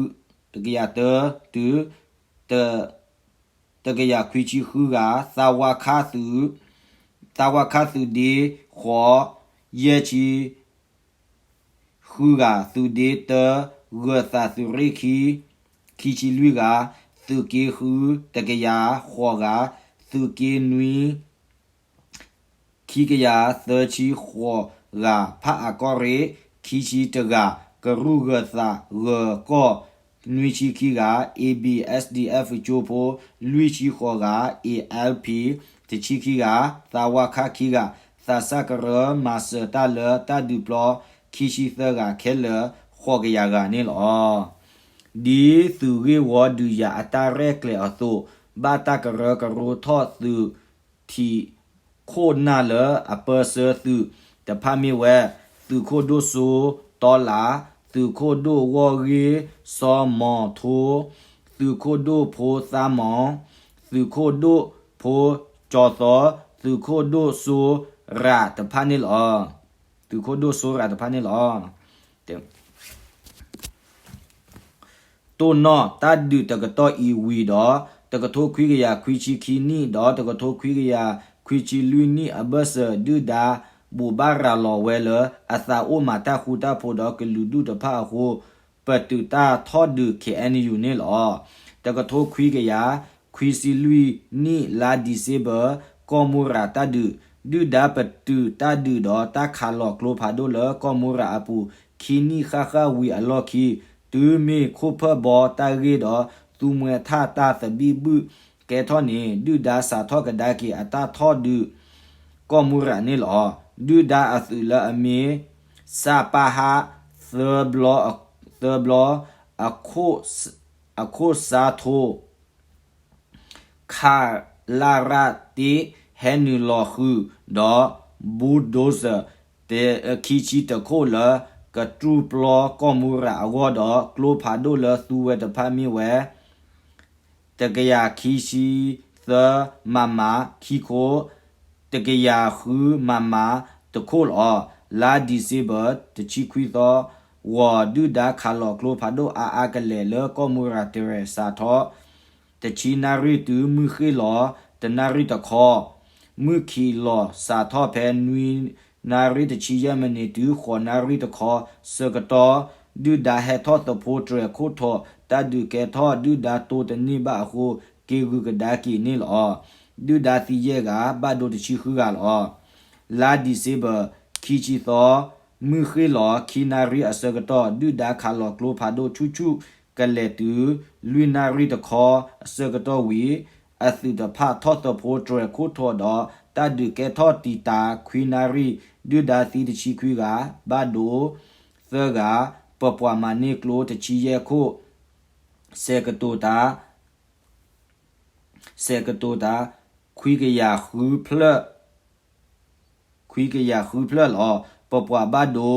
တကယၤတၢ တုၤ တ တကယၤခွံဆံဃုဂၤ, သးဝါခါသုး သးဝါခါသုးဒ့ဃိး ယဲၢ်ဆံ ဃုဂၤ, သုးဒ့တၢ ဂၢၢ်သးသုးရ့ၣ်ခံ ခံဆံလွံၢ်ဂၤ, သုးက့ဃု တကယၤဃိးဂၤ, သုးက့နွံ ခံကယၤသၢဆံဃိးဂၤ, ဖးအးကီၢ်ရ့ၣ် ခံဆံတဂၤ, ကရူၢ်ဂၢၢ်သးဂၢၢ်ကီၢ် နွံဆံခံဂၤ, A B S D F ကၠိဖိ လွံၢ်ဆံဃိးဂၤ, A L P တဆံခံဂၤ, သးဝါခၣ်ခံဂၤ, သးစၢ်ကရၢမၤစၢၤတၢ်လၢတၢ်ဒုးပျီ ခံဆံသၢဂၤ, ခဲလၢာ် ဃိးကယၤဂၤန့ၣ်လီၤ. ဒ်သုးဂ့ၢ်ဝီဒုးယၤအတၢ်ရဲၣ်ကျဲၤအသိး, ဘၣ်တၢ်ကရၢကရိထီၣ်သုး ထံးခိၣ်နၢ်လၢအပၢဆှၢသုးတဖၣ်မ့ၢ်ဝဲ သုးခိၣ်ဒိၣ်စိတီလး, သုးခိၣ်ဒိၣ်ဂီၢ်ဂ့ၢ်စီၤမီၤထိ, သုးခိၣ်ဒိၣ်ဖိသးမီၤ, သုးခိၣ်ဒိၣ်ဖိကၠီၤသီ, သုးခိၣ်ဒိၣ်စိရးတဖၣ်န့ၣ်လီၤ. သုးခိၣ်ဒိၣ်စိရးတဖၣ်န့ၣ်လီၤ. တိၢ်နီၣ်တၢ်ဒုးတကတီၢ်အံၤဝံၤဒီး တကထိခွံကယၤခွံဆံခံနံၣ် ဒီးတကထိခွံကယၤခွံဆံလွံၢ်နံၣ်အဘၢၣ်စၢၤ ဒုၣ်ဒါဘိးဘၣ်ရၤလီၤဝဲလၢ အသးအိၣ်မၤတၢ်ဃူတၢ်ဖိးဒီးကလုာ်ဒူၣ်တဖၣ်အဃိ ပတုာ်တၢ်ထီၣ်ဒုး K N U န့ၣ်လီၤ. တကထိခွံကယၤခွံဆံလွံၢ်နံၣ် လါဒံၣ်စ့ဘၢၣ် ကီၢ်မူရၤတၢ်ဒုး, ဒုၣ်ဒါပတုာ်တၢ်ဒုးဒီးတၢ်ခးလီၤကျိဖးဒိၣ်လၢကီၢ်မူရၤအပူၤ ခံနံၣ်ဃၣ်ဃၣ်ဝံၤအလီၢ်ခံ တုၤမ့ၢ်ခိၣ်ဖၢၣ်ဘီတၢ်ဂ့ၢ်ဒီး သူမှဲထၣ်တၢ်သဘံၣ်ဘုၣ်ကဲထီၣ်န့ၣ် ဒုၣ်ဒါစးထီၣ်ကဒါက့ၤအတၢ်ထီၣ်ဒုး ကီၢ်မူရၤန့ၣ်လီၤ. ဒုၣ်ဒါအသုးလၢအမ့ၢ် စးပဟး သၢဘျီ, သၢဘျီ, အခိၣ်စါထိ ခလရ တ့ ဟဲနုာ်လီၤဃုာ်ဒီး bulldozer ခံဆံတခိၣ်လၢ ကတူၢ်ပျီကီၢ်မူရၤအဂီၢ်ဒီး ကျိဖးဒိၣ်လၢသူဝဲတဖၣ်မ့ၢ်ဝဲ တကယၤခံဆံသၢ MM ခံခိၣ်, တကယၤဃု MM တခိၣ်လီၤ. လါဒံၣ်စ့ဘၢၣ် တဆံခွံသီ ဂီၤ ဒုၣ်ဒါခးလီၤကျိဖးဒိၣ်အါအါကလဲာ်လၢကီၢ်မူရၤတြဲၤစးထီၣ် တဆံနၣ်ရံၣ်တုၤမုၢ်ဃ့ၢ်လီၤ တနၣ်ရံၣ်တခီ, မုၢ်ခံးလီၤစးထီၣ်ဖဲနွံနၣ်ရံၣ်တဆံယဲၢ်မံးနံးတုၤဃိးနၣ်ရံၣ်တခီဆၢကတီၢ်, ဒုၣ်ဒါဟဲထီၣ်သဖှိတြဲၤခိၣ်ထိး တၢ်ဒုးကဲထီၣ် ဒုၣ်ဒါတိတန့ၢ်ဘၣ်အဃိ က့ၤဂုၤကဒါက့ၤန့ၣ်လီၤ. ဒုၣ်ဒါသံယဲၢ်ဂၤ ဘၣ်ဒိတဆံဃုဂၤလီၤ. လါဒံၣ်စ့ဘၢၣ် ခံဆံသီ မုၢ်ဃ့ၢ်လီၤခံနၣ်ရံၣ်အဆၢကတီၢ် ဒုၣ်ဒါခးလီၤကျိဖးဒိၣ်ဆူၣ်ဆူၣ်ကလဲာ်တုၤ လွံၢ်နၣ်ရံၣ်တခီအဆၢကတီၢ်ဝံၤ အသုးတဖၣ်ထီၣ်သဖှိတြဲၤခိၣ်ထိးဒီး တၢ်ဒုးကဲထီၣ်တံာ်တာ်ခွံနၣ်ရံၣ်, ဒုၣ်ဒါသံတဆံခွံဂၤ, ဘၣ်ဒိသၢဂၤ, ပပှၤမၤန့ၢ်ကျိတဆံယဲၢ်ခိၣ်, ဆဲးကတိၤတၢ် ဆဲးကတိၤတၢ် ခွံကယၤဃုဖျၢၣ် ခွံကယၤဃုဖျၢၣ်လီၤ. ပပှၤဘၣ်ဒိ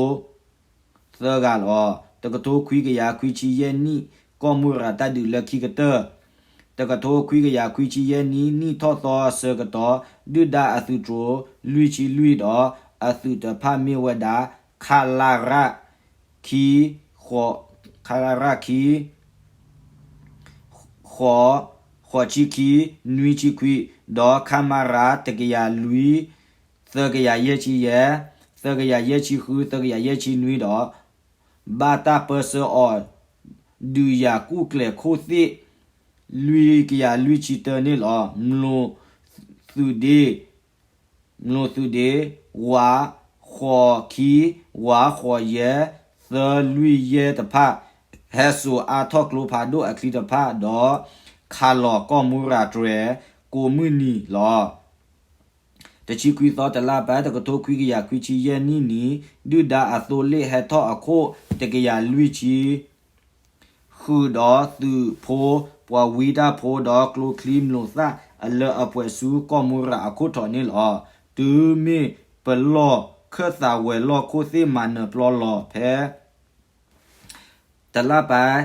သၢဂၤလီၤ. တကထိခွံကယၤခွံဆံယဲၢ်နံၣ် ကီၢ်မူရၤတၢ်ဒုးလၢခံကတၢၢ်, တကထိခွံကယၤခွံဆံယဲၢ်နံၣ် နံၣ်ထီၣ်သီအဆၢကတီၢ် ဒုၣ်ဒါအသုးတြိၤ လွံၢ်ဆံလွံၢ်ဒီး အသုးတဖၣ်မ့ၢ်ဝဲဒၣ် ခလရ ခံ ဃိး ခလရ ခံ ဃိး ဃိးဆံခံ နွံဆံခွံ ဒီး ခမရ တကယၤလွံၢ် သၢကယၤယဲၢ်ဆံယဲၢ် သၢကယၤယဲၢ်ဆံဃု သၢကယၤယဲၢ်ဆံနွံဒီး ဘၣ်တၢ်ပၢဆှၢအီၤ ဒုးယၤကူၣ်ကျဲၤခိၣ်သ့ၣ် လွံၢ်ကယၤလွံၢ်ဆံတၢန့ၣ်လီၤ. မျိာ်သုးဒ့ မျိာ်သုးဒ့ ဝး ဃိးခံ ဝးဃိးယဲၢ် သၢလွံၢ်ယဲၢ်တဖၣ် ဟဲစိာ်အါထီၣ်ကျိဖးဒိၣ်အချံတဖၣ်ဒီး ခးလီၤကီၢ်မူရၤတြဲၤ ကိးမုၢ်နံၤလီၤ. တဆံခွံသီ တလါပၢၢ် တကထိခွံကယၤခွံဆံယဲၢ်နံၣ်န့ၣ် ဒုၣ်ဒါအသိလ့ၣ်ဟဲထီၣ်အခိၣ် တကယၤလွံၢ်ဆံ ဃုာ်ဒီးသုးဖိ ပှၤဝံတၢ်ဖိဒီးကျိချံမျိာ်သၣ်အလၢအပှဲၤဆူကီၢ်မူရၤအခိၣ်ထီးန့ၣ်လီၤ. တုၤမ့ၢ်ပလီၢ်ခၢၣ်သးဝဲၤလီၢ်ခိၣ်သ့ၣ်မၤနၢၤပျီလီၤဖဲ တလါပၢၢ်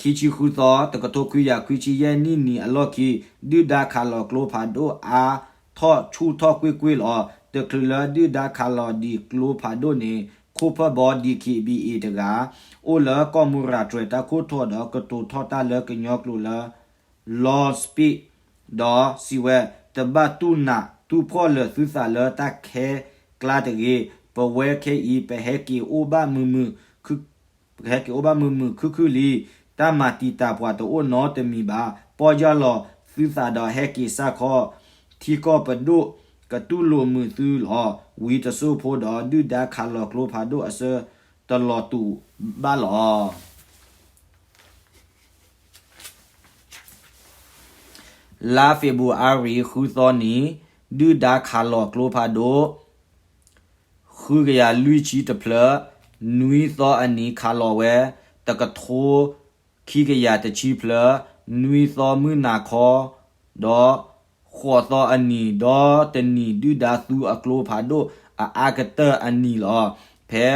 ခံဆံဃုသီ တကထိခွံကယၤခွံဆံယဲၢ်နံၣ်န့ၣ်အလီၢ်ခံ ဒုၣ်ဒါခးလီၤကျိဖးဒိၣ်အါထီၣ်ဆူၣ်ထီၣ်ကွ့ၢ်ကွ့ၢ်လီၤ. တချုးလၢဒုၣ်ဒါခးလီၤဒံးကျိဖးဒိၣ်န့ၣ် ခိၣ်ဖၢၣ်ဘီ D K B A တဂၤ အိၣ်လၢကီၢ်မူရၤတြဲၤတၢ်ခိၣ်ထီးဒီးကတိၤထီၣ်တၢ်လၢကညီကျိာ်လၢ Long Speech ဒီးစံးဝဲ တဘၣ်တူၢ်နးတူၢ်ဖှီၣ်လၢာ်သုသးလၢတၢ်ခဲကျါတဂ့ၤ ပဝဲခဲအံၤ ပဟဲက့ၤအိၣ်ဘၣ်မုာ်မုာ် ပကဟဲက့ၤအိၣ်ဘၣ်မုာ်မုာ်ခုၣ်ခုၣ်လံ. တၢ်မၤတံာ်တာ်ပှၤတအိၣ်နီတမံၤဘၣ်. ပီၢ်ယၢ်လီၤသုသးဒီးဟဲက့ၤစၢ်ခီ ထံကီၢ်ပဒိၣ် ကတူၢ်လိာ်မုာ်သုလီၤ. ဝံတစိၢ်ဖိဒီး ဒုၣ်ဒါခးလီၤကျိဖးဒိၣ်အဆၢတလီၤတူာ်ဘၣ်လီၤ. လါဖ့ၤဘြူၤအါရံၤ ဃုသီနံၤ ဒုၣ်ဒါခးလီၤကျိဖးဒိၣ် ဃုကယၤလွံၢ်ဆံတဖျၢၣ်, နွံသီအနံၤခးလီၤဝဲ တကထိခံကယၤတဆံဖျၢၣ်, နွံသီမုၢ်နၤခီ ဒီး ဃိးသီအနံၤ ဒီးတနံၤဒုၣ်ဒါသူအကျိဖးဒိၣ်အအါကတၢၢ်အနံၤလီၤ. ဖဲ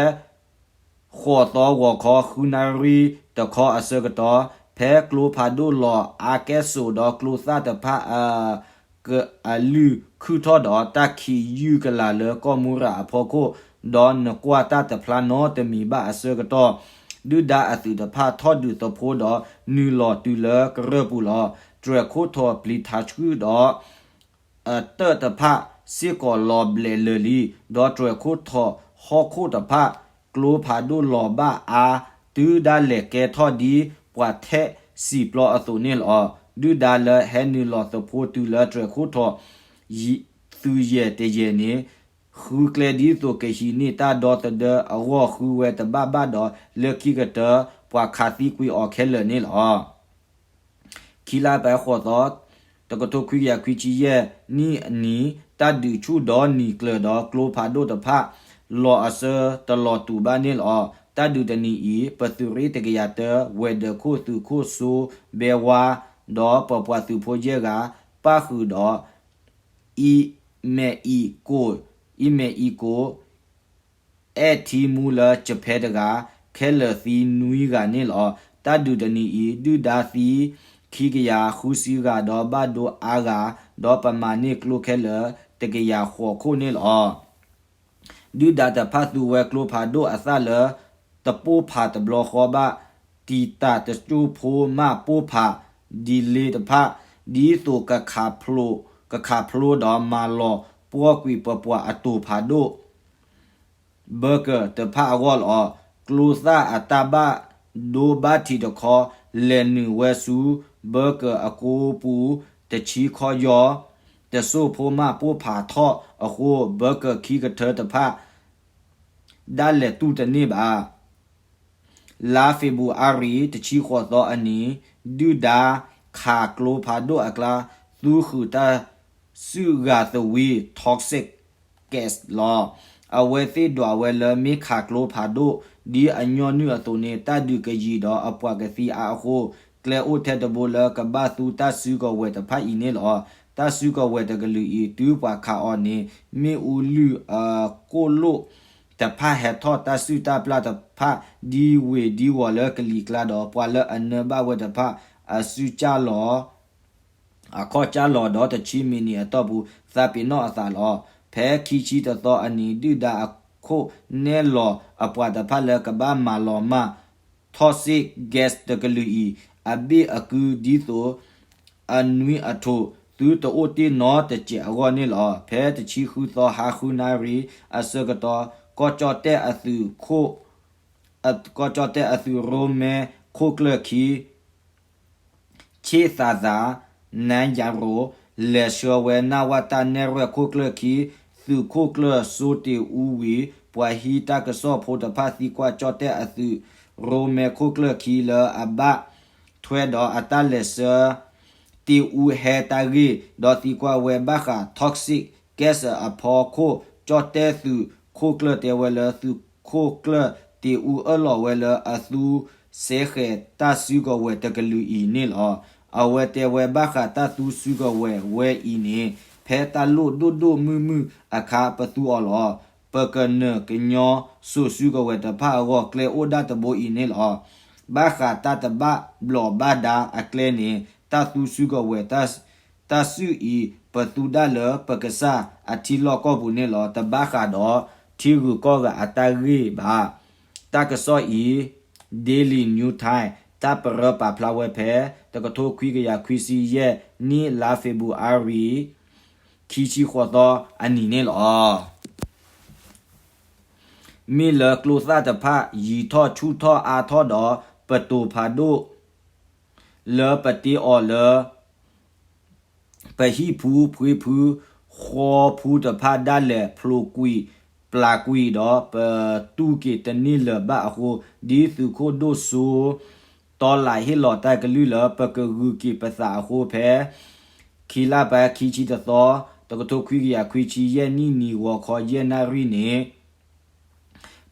ဃိးသီဂီၤခီ ဃုနၣ်ရံၣ်တခီအဆၢကတီၢ်, ဖဲကျိဖးဒိၣ်လီၤအါကဲၣ်ဆိးဒီးကျိသၣ်တဖၣ်အ ကအလုၢ်ခုၣ်ထီၣ်ဒီး တၢ်ခံးယုၢ်ကလာ်လၢကီၢ်မူရၤအဖီခိၣ်, ဒီးနကွၢ်တၢ်တဖျါနီတမံၤဘၣ်အဆၢကတီၢ်, ဒုၣ်ဒါအသုးတဖၣ်ထီၣ်ဒုးသဖှိဒီးနုာ်လီၤတုၤလၢကရၢၢ်ပူၤလီၤ. တြဲၤခိၣ်ထိးပျံၤထးဆှုၣ်ဒီး အတၢၢ်တဖၣ်စ့ၢ်ကီးလီၤဘျဲးလၢာ်လံ, ဒီးတြဲၤခိၣ်ထိးဟီၣ်ခိၣ်တဖၣ် ကျိဖးဒိၣ်လီၤဘၣ်အါ တုၤဒၣ်လဲာ်ကဲထီၣ်ဒ်ပှၤထဲးစံာ်ပျီအသိးန့ၣ်လီၤ. ဒုၣ်ဒါလၢဟဲနုာ်လီၤသဖှိတုၤလၢတြဲၤခိၣ်ထိး သုးယဲၢ်တယဲၢ်န့ၣ် ဃုကျဲဒ်သိးကဟံးန့ၢ်တၢ်ဒီသဒၢအဂီၢ် ဃုဝဲတဘၣ်ဘၣ်ဒီး လၢခံကတၢၢ် ပှၤခးသံကွံာ်အီၤခဲလၢာ်န့ၣ်လီၤ. ခံလါဖဲဃိးသီ တကထိခွံကယၤခွံဆံယဲၢ်နံၣ်အနံၤ တၢ်ဒုးဆူၣ်ဒီးနံၤကျၢၤဒီးကျိဖးဒိၣ်တဖၣ် လီၤအဆၢတလီၤတူာ်ဘၣ်န့ၣ်လီၤ. တၢ်ဒုးတနံၤအံၤ ပသုးရ့ၣ်တကယၤတၢ ဝဲၤဒၢးခိၣ်သုးခိၣ်စိဘဲဝါ ဒီးပပှၤသုးဖိယဲၢ်ဂၤ ပၣ်ဃုာ်ဒီး အံမဲာ်အံကိၣ် အံမဲာ်အံကိၣ် အဲၣ်ထံမူလၢကဖဲတဂၤ ခဲလၢာ်သံနွံဂၤန့ၣ်လီၤ. တၢ်ဒုးတနံၤအံၤ ဒုၣ်ဒါသံခံကယၤဃုဆံဂၤ ဒီးဘၣ်ဒိအါဂၤ ဒီးပမၤန့ၢ်ကျိခဲလၢာ်တကယၤဃိးခိၣ်န့ၣ်လီၤ. ဒုၣ်ဒါတဖၣ်သူဝဲကျိဖးဒိၣ်အသၣ်လၢ တပိၢ်ဖးတဘျီဃီဘၣ် တံာ်တာ်တစိၢ်ဖိမၣ်ပိၢ်ဖး ဒ်လ့တဖၣ် ဒ်သိးကခးဖျိ ကခးဖျိဒီးမၤလီၤပှီၢ်ကွံာ်ပပှၤအတိာ်ဖးဒိၣ် ဘၢကၢၤတဖၣ်အဂီၢ်လီၤ. ကျိသၣ်အတၢ်ဘၣ်ဒိဘၣ်ထံးတခီ လဲၤနုာ်ဝဲဆူ ဘၢကၢၤအကိပူၤတဆံခီယီၢ် တစိၢ်ဖိမၣ်ပိၢ်ဖးထီၣ်အဃိ ဘၢကၢၤခံကထၢတဖၣ် ဒၣ်လဲာ်တူၢ်တန့ၢ်ဘၣ်. လါဖ့ၤဘြူၤအါရံၤ တဆံဃိးသီအနံၤ ဒုၣ်ဒါခးကျိဖးဒိၣ်အကျါ သူဃုာ်တၢ်စုၣ်ဂၤသဝံ toxic gas လီၤ. အဝဲသ့ၣ်ဒွးဝဲလၢမ့ၢ်ခးကျိဖးဒိၣ် ဒ်အညီနုၢ်အသိးန့ၣ် တၢ်ဒုးကယံၤဒီးအပှၤကသံအါအဃိ ကျဲအိၣ်ထဲတဘိလၢကဘၣ်သူတၢ်စုကဝဲၤတဖၣ်အံၤန့ၣ်လီၤ. တၢ်စုကဝဲၤတကလုာ်အံၤ တုၤပှၤခးအီၤန့ၣ် မ့ၣ်အူလုၢ်အကိၣ်လိၣ် တဖၣ်ဟဲထီၣ် တၢ်စုၣ်တၢ်ပျၢ်တဖၣ် ဒ်ဝ့ၤဒ်ဝီၤလၢကလံၤကျါဒီး ပှၤလၢအနၢဘၣ်ဝဲတဖၣ် အစုကၢ်လီၤ အခီၣ်ကၢ်လီၤဒီး တဆံမံးနံးအတီၢ်ပူၤ သးပ့ၤနီၣ်အသးလီၤ. ဖဲခံဆံတသီအနံၤ ဒုၣ်ဒါအခိၣ်နဲၣ်လီၤအပှၤတဖၣ်လၢကဘၣ်မၤလီၤမၢ် toxic gas တကလုာ်အံၤ အဘ့ၣ်အကု ဒ်သိးအနွံအထိး သုတအိၣ်တ့ၢ်နီတစဲးအဂီၢ်န့ၣ်လီၤ. ဖဲတဆံဃုသီ ဟါဃုနၣ်ရံၣ်အဆၢကတီၢ် ကီၢ်ကၠီၣ်တဲၣ်အသုးခိၣ် ကီၢ်ကၠီၣ်တဲၣ်အသုးရိမဲခိၣ်ကျၢၢ်ခံ ဆ့ၣ်သးသး နၢယၤရိၤ လဲၤဆှၢဝဲ နဝတ နဲၣ်ရွဲၣ်ခိၣ်ကျၢၢ်ခံ သုးခိၣ်ကျၢၢ်စိတ့ၢ်အူဝံၤ ပှၤဟံးတၢ်ကစီၣ်ဖိတဖၣ်သံကွၢ် ကၠီၣ်တဲၣ်အသုးရိမဲခိၣ်ကျၢၢ်ခံလၢအဘၣ်ထွဲဒီးအတၢ်လဲၤဆှၢ တ့ၢ်အူဟဲတၢ်ဂ့ၢ် ဒီးသံကွၢ်ဝဲဘၣ်ဃး toxic gas အဖီခိၣ် ကၠီၣ်တဲၣ်သုးခိၣ်ကျၢၢ်တဲဝဲလၢ သုးခိၣ်ကျၢၢ်တ့ၢ်အူအၢၣ်လီၤဝဲလၢအသူ စဲဃဲၤတၢ်စုကဝဲၤတကလုာ်အံၤန့ၣ်လီၤ. အဝဲတဲဝဲဘၣ်ဃးတၢ်သူစုကဝဲၤဝဲအံၤန့ၣ် ဖဲတၢ်လိၣ်ဒိၣ်ဒိၣ်မုၢ်မုၢ်အခါပသူအီၤလီၤ. ပကနၢၤကညီစိၤစုကဝဲၤတဖၣ်အဂီၢ် ကျဲအိၣ်ဒၣ်တဘိအံၤန့ၣ်လီၤ. ဘၣ်ဃးတၢ်တဘၣ်ဘျီးဘၣ်ဒါအကျဲန့ၣ် တၢ်သူစုကဝဲၤ တၢ်စုၣ်အံၤ ပသူဒၣ်လၢပကစၢ်အထံလီၢ်ကီၢ်ပူၤန့ၣ်လီၤ. တဘၣ်ဃးဒီးထံဂုၤကီၢ်ဂၤအတၢ်ဂ့ၢ်ဘၣ်. တၢ်ကစီၣ်အံၤ Daily New Times တၢ်ပရၢပာ်ဖျါဝဲဖဲ တကထိခွံကယၤခွံဆံယဲၢ်နံၣ် လါဖ့ၤဘြူၤအါရံၤ ခံဆံဃိးသီအနံၤန့ၣ်လီၤ. မ့ၢ်လၢကျိသၣ်တဖၣ် ယံၤထီၣ်ဆူၣ်ထီၣ်အါထီၣ်ဒီး ပတိၤဖးဒိၣ် လၢပတ့အီၤလၢ ပဟံၣ်ဖုဖှ့ဖု ဃီဖုတဖၣ်ဒၣ်လဲာ် ဖျိးကွံာ် ပျၢ်ကွံာ်ဒီး ပတူၢ်က့ၤတန့ၢ်လၢၤဘၣ်အဃိ, ဒ်သုးခိၣ်ဒိၣ်စိ တီလးဟ့ၣ်လီၤတၢ်ကလုၢ်လၢ ပကဂုာ်က့ၤပသးအဃိ ဖဲ ခံလါပှဲၤခံဆံတသီ တကထိခွံကယၤခွံဆံယဲၢ်နံၣ် နံၤဂီၤခီယဲၢ်နၣ်ရံၣ်န့ၣ်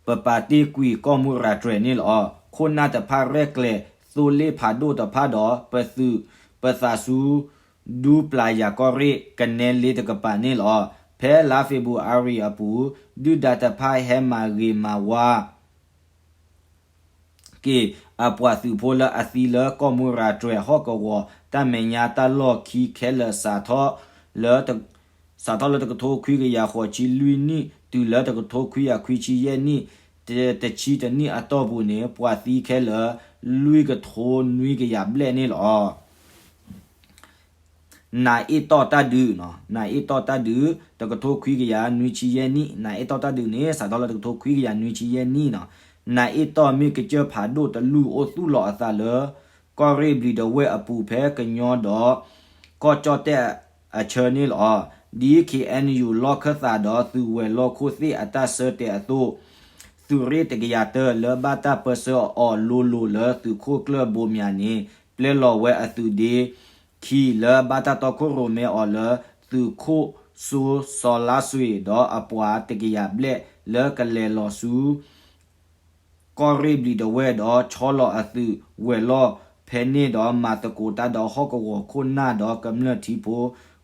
ပပာ်တ့ၢ်ကွံာ်ကီၢ်မူရၤတြဲၤန့ၣ်လီၤ. ခိၣ်နၢ်တဖၣ်ရဲၣ်ကျဲၤ သိလ့ၣ်ဖးဒိၣ်တဖၣ်ဒီး ပသုးပသးဆူ ဒူပျၢ်ယၤကီၢ်ရ့ၣ် ကနဲလ့တကပၤန့ၣ်လီၤ. ဖဲလါဖ့ၤဘြူၤအါရံၤအပူၤ ဒုၣ်ဒါတဖၣ်ဟဲမၤဂ့ၤမၤဝါ က့ၤအပှၤသုးဖိလၢအသံလၢကီၢ်မူရၤတြဲၤဟီၣ်ကဝီၤ တၢ်မဲာ်ညါတၢ်လီၢ်ခံခဲလၢာ် စးထီၣ်လၢ စးထီၣ်လၢတကထိခွံကယၤဃိးဆံလွံၢ်နံၣ် တုၤလၢတကထိခွံကယၤခွံဆံယဲၢ်နံၣ် တဆံတနံၣ်အတီၢ်ပူၤန့ၣ် ပှၤသံခဲလၢာ် လွံၢ်ကထိနွံကယၤဘျဲၣ်န့ၣ်လီၤ. နၤအ့ၣ်တီၢ်တၢ်ဒုးနီၤ, နၤအ့ၣ်တီၢ်တၢ်ဒုး တကထိခွံကယၤနွံဆံယဲၢ်နံၣ်, နၤအ့ၣ်တီၢ်တၢ်ဒုးန့ၣ် စးထီၣ်လၢတကထိခွံကယၤနွံဆံယဲၢ်နံၣ်နီၤ. နၤအ့ၣ်တီၢ်မ့ၢ်ကစၢၢ်ဖးဒိၣ်တလူၢ်အိၣ်သူၣ်လီၤအသးလၢ ကီၢ်ရ့ၣ်ဘျံးဒဝဲၢ်အပူၤဖဲကညီဒီး ကီၢ်ကၠီၣ်တဲၣ်အဆၢန့ၣ်လီၤ. ဒ် ခ့ၣ်အဲၣ်ယူၣ် လီၢ်ခၢၣ်သးဒီးသုးဝဲၤလီၢ်ခိၣ်သ့ၣ်အတၢ်ဆၢတဲာ်အသိး သုးရ့ၣ်တကယၤတၢ လၢဘၣ်တၢ်ပၢဆှၢအီၤလိၤလိၤလၢသုးခိၣ်ကျၢၢ်ဘိးမၠးန့ၣ် ပျဲလီၤဝဲအသုးဒ့ခံ လၢဘၣ်တၢ်တီခိၣ်ရိၣ်မဲအီၤလၢ သုးခိၣ်စိစီၤလါစွ့ၣ် ဒီးအပှၤတကယၤဘျဲၣ် လၢကလဲၤလီၤဆူ ကီၢ်ရ့ၣ်ဘျံးဒဝဲၢ်ဒီး ဆီလီၤအသုးဝဲၤလီၢ်ဖဲန့ၣ်ဒီး မၤသကိးတၢ်ဒီးဟီၣ်ကဝီၤခိၣ်နၢ်ဒီးကမျၢၢ်ထံဖိ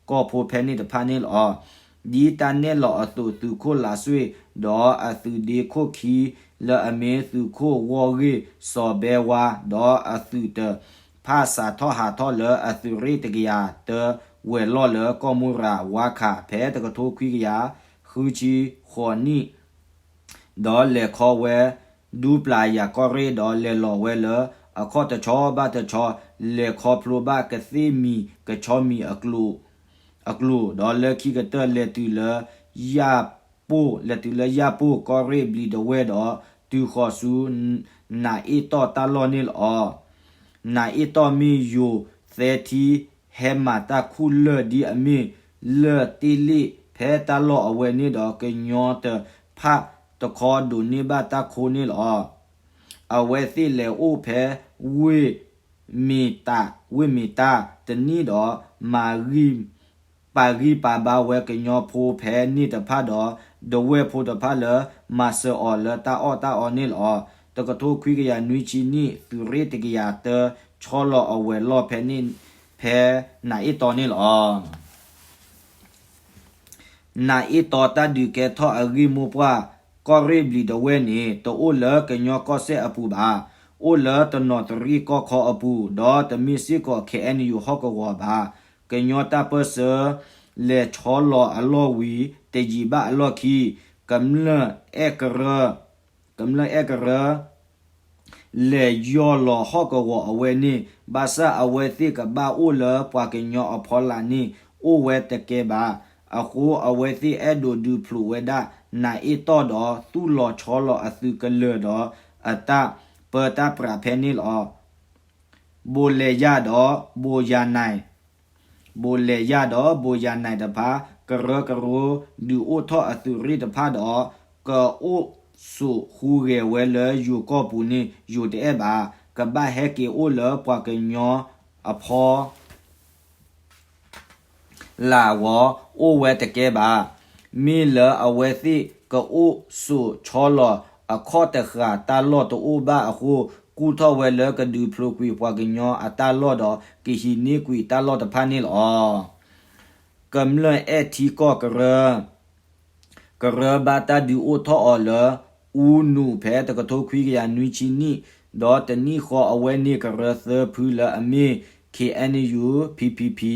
ကီၢ်ဖိဖဲန့ၣ်တဖၣ်န့ၣ်လီၤ. ဒ်တၢ်နဲၣ်လီၤအသိး သုးခိၣ်လါစွ့ၣ် ဒီးအသုးဒ့ခိၣ်ခံ လၢအမ့ၢ်သုးခိၣ်ဝီၢ်ဂ့ၢ်စီၤဘဲဝါ ဒီးအသုးတဖၣ် စးထီၣ်ဟးထီၣ်လၢအသုးရ့ၣ်တကယၤတၢ ဝဲၤလီၢ်လၢကီၢ်မူရၤဝါခး ဖဲတကထိခွံကယၤဃုဆံဃိးနံၣ် ဒီးလဲၤခီဝဲ ဒူပျၢ်ယၤကီၢ်ရ့ၣ် ဒီးလဲၤလီၤဝဲလၢ အခီၣ်တဆီဘၣ်တဆီ လဲၤခီဖျိဘၣ်ကသ့ၣ်မံၤကဆီမံၤအကျိၤ, အကျိၤ, ဒီးလၢခံကတၢၢ်လဲၤတုၤလၢ ယၢ်ပိၢ်, လဲၤတုၤလၢယၢ်ပိၢ် ကီၢ်ရ့ၣ်ဘျံးဒဝဲၢ်ဒီး တုၤဃီၤဆူ နၤအ့ၣ်တီၢ်တၢ်လီၢ်န့ၣ်လီၤ. နၤအ့ၣ်တီၢ်မ့ၢ်ယိၤသဲထံ ဟဲမၤတၢ်ခူၣ်လၢၢ်ဒ်အမ့ၢ် လၢၢ်တ့ၢ်လ့ၣ် ဖဲတၢ်လီၢ်အဝဲန့ၣ်ဒီး ကညီတဖၣ်တခီဒိးန့ၢ်ဘၣ်တၢ်ခိန့ၣ်လီၤ. အဝဲသ့ၣ်လဲၤအိၣ်ဖဲ ဝ့ၢ်မ့ၤတၢ်, ဝ့ၢ်မ့ၤတၢ်တနံၣ်ဒီး မၤဂံၢ် ပာ်ဂံၢ်ပာ်ဘါဝဲကညီဖိဖဲန့ၣ်တဖၣ်ဒီး ဒဝဲၢ်ဖိတဖၣ်လၢမၤစၢၤအီၤလၢတၢ်အီၣ်တၢ်အီန့ၣ်လီၤ. တကထိခွံကယၤနွံဆံနံၣ် သုးရ့ၣ်တကယၤတၢ ဆီလီၤအဝဲၤလီၢ်ဖဲန့ၣ် ဖဲနၤအ့ၣ်တီၢ်န့ၣ်လီၤ. နၤအ့ၣ်တီၢ်တၢ်ဒုးကဲထီၣ်အဂ့ၢ်မိၢ်ပှၢ် ကီၢ်ရ့ၣ်ဘျံးဒဝဲၢ်န့ၣ် တအိၣ်လၢကညီကီၢ်စဲၣ်အပူၤဘၣ်. အိၣ်လၢတနီၤသရံၣ်ကီၢ်ခီအပူၤ ဒီးတမ့ၢ်စ့ၢ်ကီး ခ့ၣ်အဲၣ်ယူၣ် ဟီၣ်ကဝီၤဘၣ်. ကညီတၢ်ပၢၢ်ဆၢ လဲၤဆီလီၤအလီၢ်ဝံၤ တယံာ်ဘၣ်အလီၢ်ခံ ကမျၢၢ်အဲၣ်ကရၢ ကမျၢၢ်အဲၣ်ကရၢ လဲၤယီၢ်လီၤဟီၣ်ကဝီၤအဝဲန့ၣ် ဘၣ်ဆၣ်အဝဲသ့ၣ်ကဘၣ်အိၣ်လၢပှၤကညီအဖီလာ်န့ၣ် အိၣ်ဝဲတကဲဘၣ်. အဃိအဝဲသ့ၣ်အဲၣ်ဒိးဒုးဖျိးဝဲဒၣ် နၤအ့ၣ်တီၢ်ဒီး သူၣ်လီၤဆီလီၤအသုးကလၢၤဒီး အတၢ်ပၢတၢ်ပြးဖဲန့ၣ်လီၤ. ဘိးလဲၤယၢ်ဒီး ဘိးယၤနၢၤ ဘိးလဲၤယၢ်ဒီးဘိးယၤနၢၤတဖၣ် ကရၢကရိဒုးအိၣ်ထီၣ်အသုးရ့ၣ်တဖၣ်ဒီး ကအိၣ်ဆိးဟူးဂဲၤဝဲလၢယိၤကီၢ်ပူၤန့ၣ် ယိၤတအဲၣ်ဘၣ်. ကဘၣ်ဟဲက့ၤအိၣ်လၢပှၤကညီအဖီ လာ်ဝီၤ အိၣ်ဝဲတကဲဘၣ်. မ့ၢ်လၢအဝဲသ့ၣ်ကအိၣ်ဆိးဆီလီၤအခီၣ်တဃာ် တၢ်လီၢ်တအိၣ်ဘၣ်အဃိ ကူၣ်ထီၣ်ဝဲလၢကဒုးဖျိးကွံာ်ပှၤကညီအတၢ်လီၢ်ဒီး ကဟံးန့ၢ်ကွံာ်တၢ်လီၢ်တဖၣ်န့ၣ်လီၤ. ကမျၢၢ်အဲၣ်ထံကီၢ်ကရၢ ကရၢဘၣ်တၢ်ဒုးအိၣ်ထီၣ်အီၤလၢ အူနူး ဖဲတကထိခွံကယၤနွံဆံနံၣ် ဒီးတနံၣ်ဃီအဝဲန့ၣ် ကရၢသၢဖုလၢအမ့ၢ် ခ့ၣ်အဲၣ်ယူၣ် ဖံဖံဖံ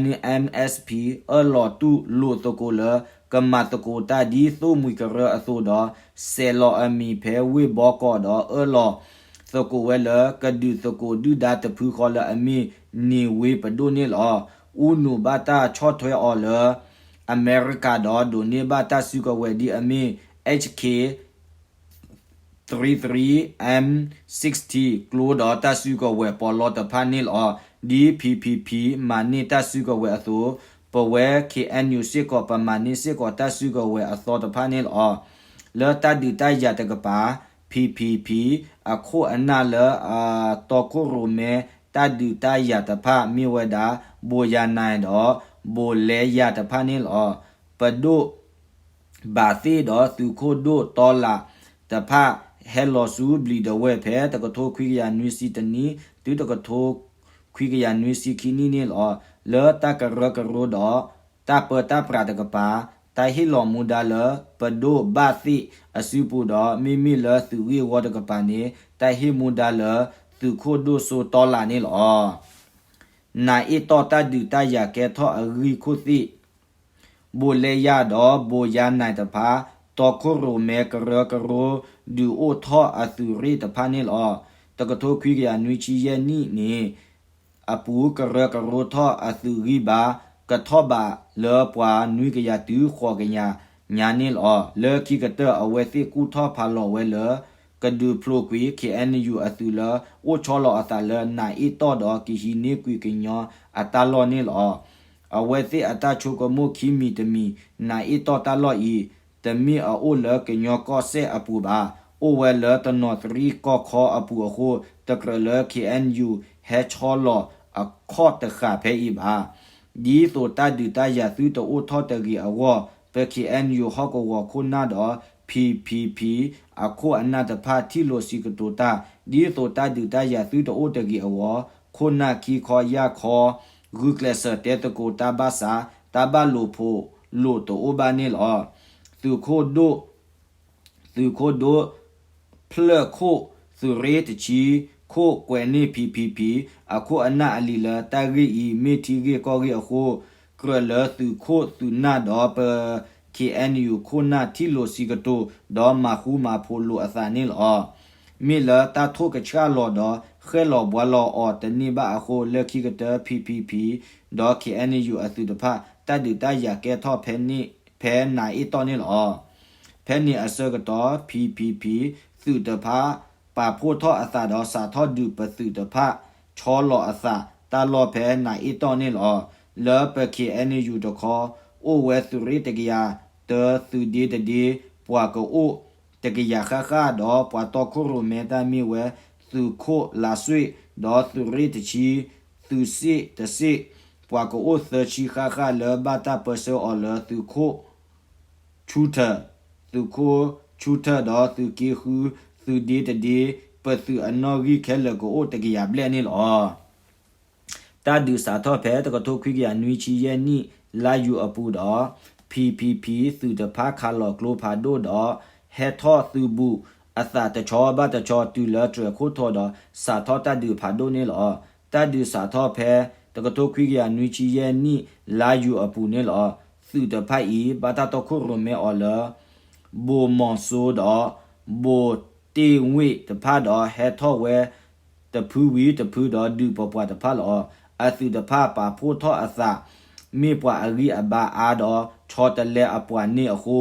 NMSP အၢၣ်လီၤတူၢ်လိာ်သကိးလၢ ကမၤသကိးတၢ်ဒ်သိၣ်မှံၤကရၢအသိးဒီး စဲးလီၤအမံၤဖဲဝ့ၢ်ဘီကီးဒီး အၢၣ်လီၤသကိးဝဲလၢကဒုးသကိးဒုၣ်ဒါတဖုဃီလၢအမ့ၢ် နံၤဝ့ပဒိၣ်န့ၣ်လီၤ. အူနူးဘၣ်တၢ်ဆီၣ်ထွဲအီၤလၢ အမဲရကၤဒီး ဒိးန့ၢ်ဘၣ်တၢ်စုကဝဲၤဒ်အမ့ၢ် HK three three M sixty ကျိဒီးတၢ်စုကဝဲၤပီးလီတဖၣ်န့ၣ်လီၤ. ဒ် P P P မၤန့ၢ်တၢ်စုကဝဲၤအသိး, ပဝဲ K N U စ့ၢ်ကီး ပမၤန့ၢ်စ့ၢ်ကီးတၢ်စုကဝဲၤအသီတဖၣ်န့ၣ်လီၤ. လၢတၢ်ဒုးတၢ်ယၤတကပၤ P P P အခိၣ်အနၢ်လၢ တီခိၣ်ရိၣ်မဲ တၢ်ဒုးတၢ်ယၤတဖၣ်မ့ၢ်ဝဲဒၣ် ဘိယၤနဲၣ်ဒီး ဘိလဲယၤတဖၣ်န့ၣ်လီၤ. ပဒိၣ် ဘၣ်သ့ၣ်ဒီးသုးခိၣ်ဒိၣ်တီလးတဖၣ် ဟဲလီၤဆူဘျံးဒဝဲၢ်ဖဲတကထိခွံကယၤနွံဆံတနံၣ် တုၤတကထိခွံကယၤနွံဆံခံနံၣ်န့ၣ်လီၤ. လၢတၢ်ကရၢကရိဒီး တၢ်ပၢတၢ်ပြးတကပၤ တၢ်ဟ့ၣ်လီၤမူဒါလၢပဒိၣ်ဘၣ်သ့ၣ်အစုပူၤဒီး မ့မ့ၢ်လၢသုးဂ့ၢ်ဝီတကပၤန့ၣ် တၢ်ဟ့ၣ်မူဒါလၢသုးခိၣ်ဒိၣ်စိတီလးန့ၣ်လီၤ. နးအ့ၣ်တီၢ်တၢ်ဒုးတၢ်ယၤကဲထီၣ်အဂံၢ်ခိၣ်သ့ၣ် ဘိလဲယၤဒီးဘိယၤနဲၣ်တဖၣ် တီခိၣ်ရိၣ်မဲကရၢကရိ ဒုးအိၣ်ထီၣ်အသုးရ့ၣ်တဖၣ်န့ၣ်လီၤ. တကထိခွံကယၤနွံဆံယဲၢ်နံၣ်န့ၣ် အပူၤကရၢကရိထီၣ်အသုးဂံၢ်ဘါ ကထီၣ်ဘးလၢပှၤနွံကယၤတုၤဃိးကယၤညါန့ၣ်လီၤ. လၢခံကတၢၢ်အဝဲသ့ၣ်ကူၣ်ထီၣ်ဖးလီၤဝဲလၢ ကဒုးဖျိးကွံာ် K N U အသုးလၢ အိၣ်ဆီလီၤအသးလၢနးအ့ၣ်တီၢ်ဒီးကဟံးန့ၢ်ကွံာ်ကညီအတၢ်လီၢ်န့ၣ်လီၤ. အဝဲသ့ၣ်အတၢ်ဆိကမိၣ်ခံမံၤတမံၤ နးအ့ၣ်တီၢ်တၢ်လီၢ်အံၤ တမ့ၢ်အအိၣ်လၢကညီကီၢ်စဲၣ်အပူၤဘၣ်. အိၣ်ဝဲလၢတနီၤသရံၣ်ကီၢ်ခီအပူၤအဃိ တကြၢးလၢ K N U ဟဲဆီလီၤအခီၣ်တဃာ်ဖဲအံၤဘၣ်. ဒ်သိးတၢ်ဒုးတၢ်ယၤသုတအိၣ်ထီၣ်တဂ့ၤအဂီၢ် ပ K N U ဟီၣ်ကဝီၤခိၣ်နၢ်ဒီး P P P အခိၣ်အနၢ်တဖၣ်ထံၣ်လိာ်စံးကတိၤတၢ် ဒ်သိးတၢ်ဒုးတၢ်ယၤသုတအိၣ်တဂ့ၤအဂီၢ် ခိၣ်နၢ်ခံခီယၢ်ခီ ဂုာ်ကျဲးစၢးတဲသကိးတၢ်ဘၣ်ဆၣ် တၢ်ဘၣ်လိာ်ဖိးလိာ်တအိၣ်ဘၣ်န့ၣ်လီၤ. သုးခိၣ်ဒိၣ် သုးခိၣ်ဒိၣ် ဖျၢၣ်ခိၣ်သုးရ့ၣ်တဆံ ခိၣ်ကွဲးန့ၢ် P P P အခိၣ်အနၢ်အလံၤလၢတၢ်ဂ့ၢ်အံၤ မ့ၢ်ထံဂ့ၢ်ကီၢ်ဂ့ၢ်အဃိ ကြၢးလၢသုးခိၣ်သုးနၢ်ဒီးပ K N U ခိၣ်နၢ်ထံၣ်လိာ်စံးကတိၤ ဒီးမၤဃူမၤဖိးလိာ်အသးန့ၣ်လီၤ. မ့ၢ်လၢတၢ်ထိၣ်ကဆှၣ်လီၤဒီး ဃဲၣ်လီၤဘှါလီၤအီၤတန့ၢ်ဘၣ်အဃိ လၢခံကတၢၢ် P P P ဒီး K N U အသုးတဖၣ် တၢ်ဒုးတၢ်ယၤကဲထီၣ်ဖဲန့ၣ် ဖဲနးအ့ၣ်တီၢ်န့ၣ်လီၤ. ဖဲန့ၣ်အဆၢကတီၢ် P P P သုးတဖၣ် ပာ်ဖှိၣ်ထီၣ်အသးဒီးစးထီၣ်ဒုးပသုးတဖၣ် ဆီလီၤအသးတၢ်လီၢ်ဖဲနးအ့ၣ်တီၢ်န့ၣ်လီၤ. လၢပ K N U တခီ အိၣ်ဝဲသုးရ့ၣ်တကယၤတၢ သုးဒ့တဒ့ ပှၤကအိၣ်တကယၤဃၣ်ဃၣ်ဒီး ပှၤတီခိၣ်ရိၣ်မဲတၢ်မ့ၢ်ဝဲ သုးခိၣ်လါစွ့ၣ် ဒီးသုးရ့ၣ်တဆံ သုးစ့ၣ်တစ့ၣ် ပှၤကအိၣ်သၢဆံဃၣ်ဃၣ်လၢဘၣ်တၢ်ပၢဆှၢအီၤလၢသုးခိၣ် ဆူထၢၣ်, သုးခိၣ်ဆူထၢၣ်ဒီးသုးက့ဃု, သုးဒ့တဒ့, ပသုးအနီၣ်ဂံၢ်ခဲလၢာ်ကအိၣ်တကယၤဘျဲၣ်န့ၣ်လီၤ. တၢ်ဒုးစးထီၣ်ဖဲတကထိခွံကယၤနွံဆံယဲၢ်နံၣ် လါယူၤအပူၤဒီး P P P သုးတဖၣ်ခးလီၤကျိဖးဒိၣ်ဒီး ဟဲထီၣ်သုးဘူးအသးတဆီဘၣ်တဆီတုၤလၢတြဲၤခိၣ်ထီဒီး စးထီၣ်တၢ်ဒုးဖးဒိၣ်န့ၣ်လီၤ. တၢ်ဒုးစးထီၣ်ဖဲတကထိခွံကယၤနွံဆံယဲၢ်နံၣ် လါယူၤအပူၤန့ၣ်လီၤ. သုးတဖၣ်အံၤ ဘၣ်တၢ်တီခိၣ်ရိၣ်မဲအီၤလၢ ဘိၣ်မီၤစိဒီး ဘိၣ်တ့ၢ်ဝ့ၣ်တဖၣ်ဒီး ဟဲထီၣ်ဝဲတဖုဝံၤတဖုဒီးဒုးပပှၢ်တဖၣ်လီၤ. အသုးတဖၣ်ပာ်ဖှိၣ်ထီၣ်အသး မ့ၢ်ပှၤအဂံၢ်အဘါအါဒီး ဆီတလဲအပှၤန့ၣ်အဃိ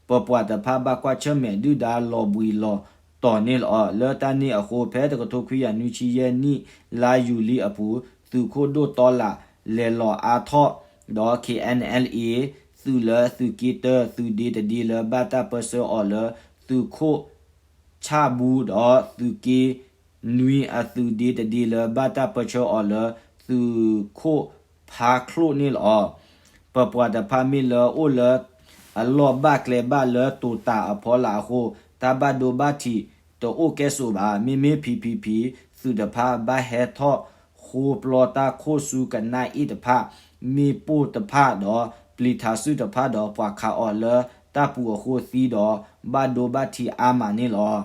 ပပှၤတဖၣ်ဘၣ်ကွၢ်ဆၢၣ်မဲာ်ဒုၣ်ဒါလီၤဘှံးလီၤတီၤန့ၣ်လီၤ. လၢတၢ်န့ၣ်အဃိ ဖဲတကထိခွံကယၤနွံဆံယဲၢ်နံၣ် လါယူၤလံအပူၤ သုးခိၣ်ဒိၣ်တီလးလဲၤလီၤအါထီၣ်ဒီး K N L A သုးလၢသုးက့တၢ သုးဒ့တဒ့လၢဘၣ်တၢ်ပၢဆှၢအီၤလၢ သုးခိၣ် ဆၣ်ဘူဒီးသုးက့နွံအသုးဒ့တဒ့လၢဘၣ်တၢ်ပၢဆှၢအီၤလၢ သုးခိၣ်ဖါချိၣ်န့ၣ်လီၤ. ပပှၤတဖၣ်မ့ၢ်လၢအိၣ်လၢအလီၢ်ဘၣ်ကျဲဘၣ်လၢတိာ်တၢ်အဖီလာ်အဃိ တၢ်ဘၣ်ဒိဘၣ်ထံးတအိၣ်ကဲစိးဘၣ်. မ့မ့ၢ် P P P သုးတဖၣ်ဘၣ်ဟဲထီၣ်ဃိပျီတၢ်ခိၣ်ဆူကနၣ်အ့ၣ်တဖၣ် မ့ၣ်ပိၢ်တဖၣ်ဒီးပျံၤထါစုၣ်တဖၣ်ဒီးပှၤခးအီၤလၢတၢ်ပူၤအဃိသံဒီး ဘၣ်ဒိဘၣ်ထံးအါမးန့ၣ်လီၤ.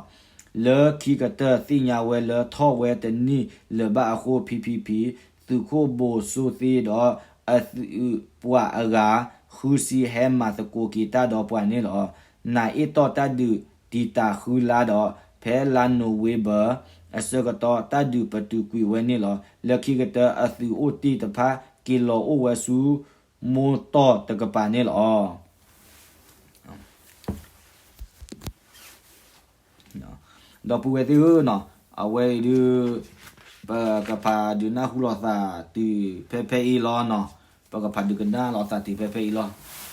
လၢခံကတၢၢ်သ့ၣ်ညါဝဲလၢထီၣ်ဝဲတနံၣ်လၢၤဘၣ်အဃိ P P P သုးခိၣ်ဘိၣ်စိသ့ဒီးအသုးပှၤအဂၤ ဃုဆံဟဲမၤသကိးက့ၤတၢ်ဒီးပှၤန့ၣ်လီၤ. နးအ့ၣ်တီၢ်တၢ်ဒုးတံာ်တာ်ဃုလါဒီး ဖဲလါနိၣ်ဝ့ဘၢၣ်အဆၢကတီၢ် တၢ်ဒုးပတုာ်ကွံာ်ဝဲန့ၣ်လီၤ. လၢခံကတၢၢ်အသုးအိၣ်တ့ၢ်တဖၣ်က့ၤလီၤအိၣ်ဝဲဆူမိၢ်တီၢ်တကပၤန့ၣ်လီၤ. ဒီပုၢ်ဝဲၢ်သ့ၣ်ဧၢနီၤ, အဝဲအံၤဒုး ပကဖးဒုးနၢ်ဟူလိာ်သးတုၤဖဲဖဲအံၤလီၤနီၤ, ပကဖးဒုးကနၣ်လိာ်သးတုၤဖဲဖဲအံၤလီၤ.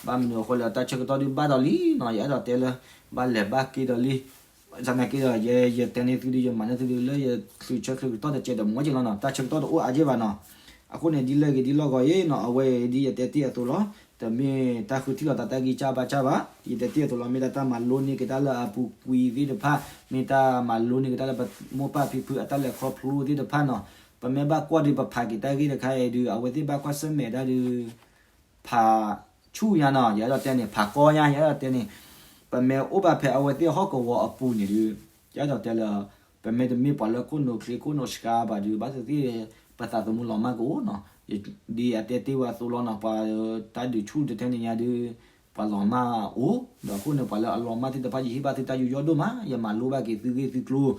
ဘၣ်မနုၤအဃိလဲၣ် တၢ်ဆၢကတီၢ်ဒုးဘၣ်ဒီးလံနီၤ, ယအဲၣ်ဒိးတဲလၢ ဘၣ်လဲၤဘၣ်က့ၤဒီးလံ. ဘၣ်ဆၣ်သနာ်က့ဒီး ယ ယတဲန့ၢ်သုဒုး ယမၤန့ၢ်သုဒုးလၢယချုးဆၢချုးကတီၢ်တစဲးဒီးမ့ၢ်က့ၤလီၤနီၤ, တၢ်ဆၢကတီၢ်တအိၣ်အါက့ၢ်ဘၣ်နီၤ. အဃိန့ၣ် ဒ်လဲၣ်ဂ့ၤဒ်လဲၣ်ဂ့ၤအံၤနီၤ, အဝဲဒ်ယတဲတ့ၢ်အသိးလီၤ. တမ့ၢ်တၢ်ဃုထံၣ်လိာ်သးတၢ်ဂံၢ်စၢ်ဘါစၢ်ဘၣ်. ယတဲတ့ၢ်အသိးလီၤ, မ့ၢ်ဒၣ်တၢ်မၤလိန့ၢ်က့ၤတၢ်လၢအပူၤကွံာ်သ့ၣ်တဖၣ်, မ့ၢ်တၢ်မၤလိန့ၢ်က့ၤတၢ်လၢပမိၢ်ပၢ်ဖံဖုအတၢ်လဲၤခီဖျိသ့ၣ်တဖၣ်နီၤ. ပမ့ၢ်ဘၣ်ကွၢ်ဒုး ပဖးက့ၤတၢ်ဂ့ၢ်တခါအံၤဒုး အဝဲသ့ၣ်ဘၣ်ကွၢ်ဆၢၣ်မဲာ်ဒၣ်ဒုး ဖးဆူၣ်ညါနီၤ, ယအဲၣ်ဒိးတဲန့ၣ် ဖးကီညါ, ယအဲၣ်ဒိးတဲန့ၣ် ပမ့ၢ်အိၣ်ဘၣ်ဖဲအဝဲသ့ၣ်ဟီၣ်ကဝီၤအပူၤန့ၣ်ဒုး ယအဲၣ်ဒိးတဲလၢ ပမ့ၢ်တမ့ၢ်ပှၤလၢခိၣ်နူာ်ချ့ခိၣ်နူာ်ဆှါဘၣ်ဒုး ဘၣ်သ့ၣ်သ့ၣ် ပသးသမူလီၤမၢ်ကအိၣ်နီၤ. ဒ်အတဲတ့ၢ်ဝဲအသိးလီၤနီၤ, ပှၤတၢ်ဒုးဆူၣ်တထဲန့ၣ်ညါဒုး ပှၤလီၤမၢ်အိၣ်, ဒီးအဃိန့ၣ် ပှၤလၢအလီၤမၢ်သ့ၣ်တဖၣ် ယဟ့ၣ်ဘၣ်သုတၢ်ယူးယီၣ်ဒိၣ်မး, ယမၤလိဘၣ်က့ၤသုဂ့ၢ်သုကျိၤ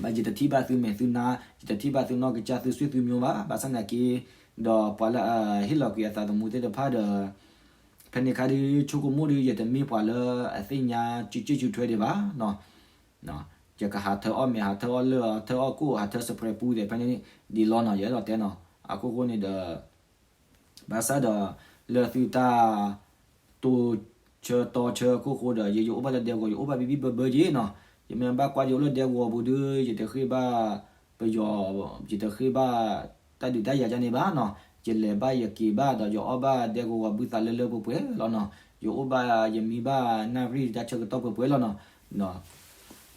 ဘၣ်ယတထံၣ်ဘၣ်သုမဲာ်သုနါ, ယတထံၣ်ဘၣ်သုနီၢ်ကစၢ်သုစွ့ၢ်သုမျိုးဘၣ်, ဘၣ်ဆၣ်သနာ်က့ ဒီးပှၤလၢအဟ့ၣ်လီၤကွံာ်အသးသမူသ့ၣ်တဖၣ်ဒီး ဖဲန့ၣ်အခါဒုး ဆိကမိၣ်ဒုး ယတမ့ၢ်ပှၤလၢအသ့ၣ်ညါစုစ့ၣ်စုထွဲဒံးဘၣ်နီၤ. ယကဟးထၢအီၣ်မဲာ် ဟးထၢအီၣ်လၢၢ် ဟးထၢအီၣ်ကိၣ် ဟးထၢစပြဲးပူၤသ့ၣ်ဖဲန့ၣ်ဒံးလီၤနီၤ, ယအဲၣ်ဒိးတဲနီၤ. အခိၣ်ဃိန့ၣ်ဒီး ဘၣ်ဆၣ်ဒီး လၢသုတၢ် တိၢ်ဆၢတီဆၢအခိၣ်ဃိဒီး ယ ယအိၣ်ဘၣ်လၢဒဲကဝီၤ ယအိၣ်ဘၣ်ဘံၣ်ဘံၣ်ဘၢဘၢက့နီၤ. ယမ့ၢ်ဘၣ်ကွၢ်ယအိၣ်လၢဒဲကဝီၤပူၤဒုး ယတဃ့ဘၣ်ပယီၤ, ယတဃ့ဘၣ်တၢ်ဒုးတၢ်ယၤဒ်န့ၣ်ဘၣ်နီၤ. ယလဲၤဘၣ်ယက့ၤဘၣ်ဒီးယအီၣ်ဘၣ်ဒဲကဝီၤဘုသးလၢလၢပှဲၤပှဲၤလီၤနီၤ. ယအိၣ်ဘၣ်ယမံဘၣ်နၣ်ရံၣ်တၢ်ဆၢကတီၢ်ပှဲၤပှဲၤလီၤနီၤ.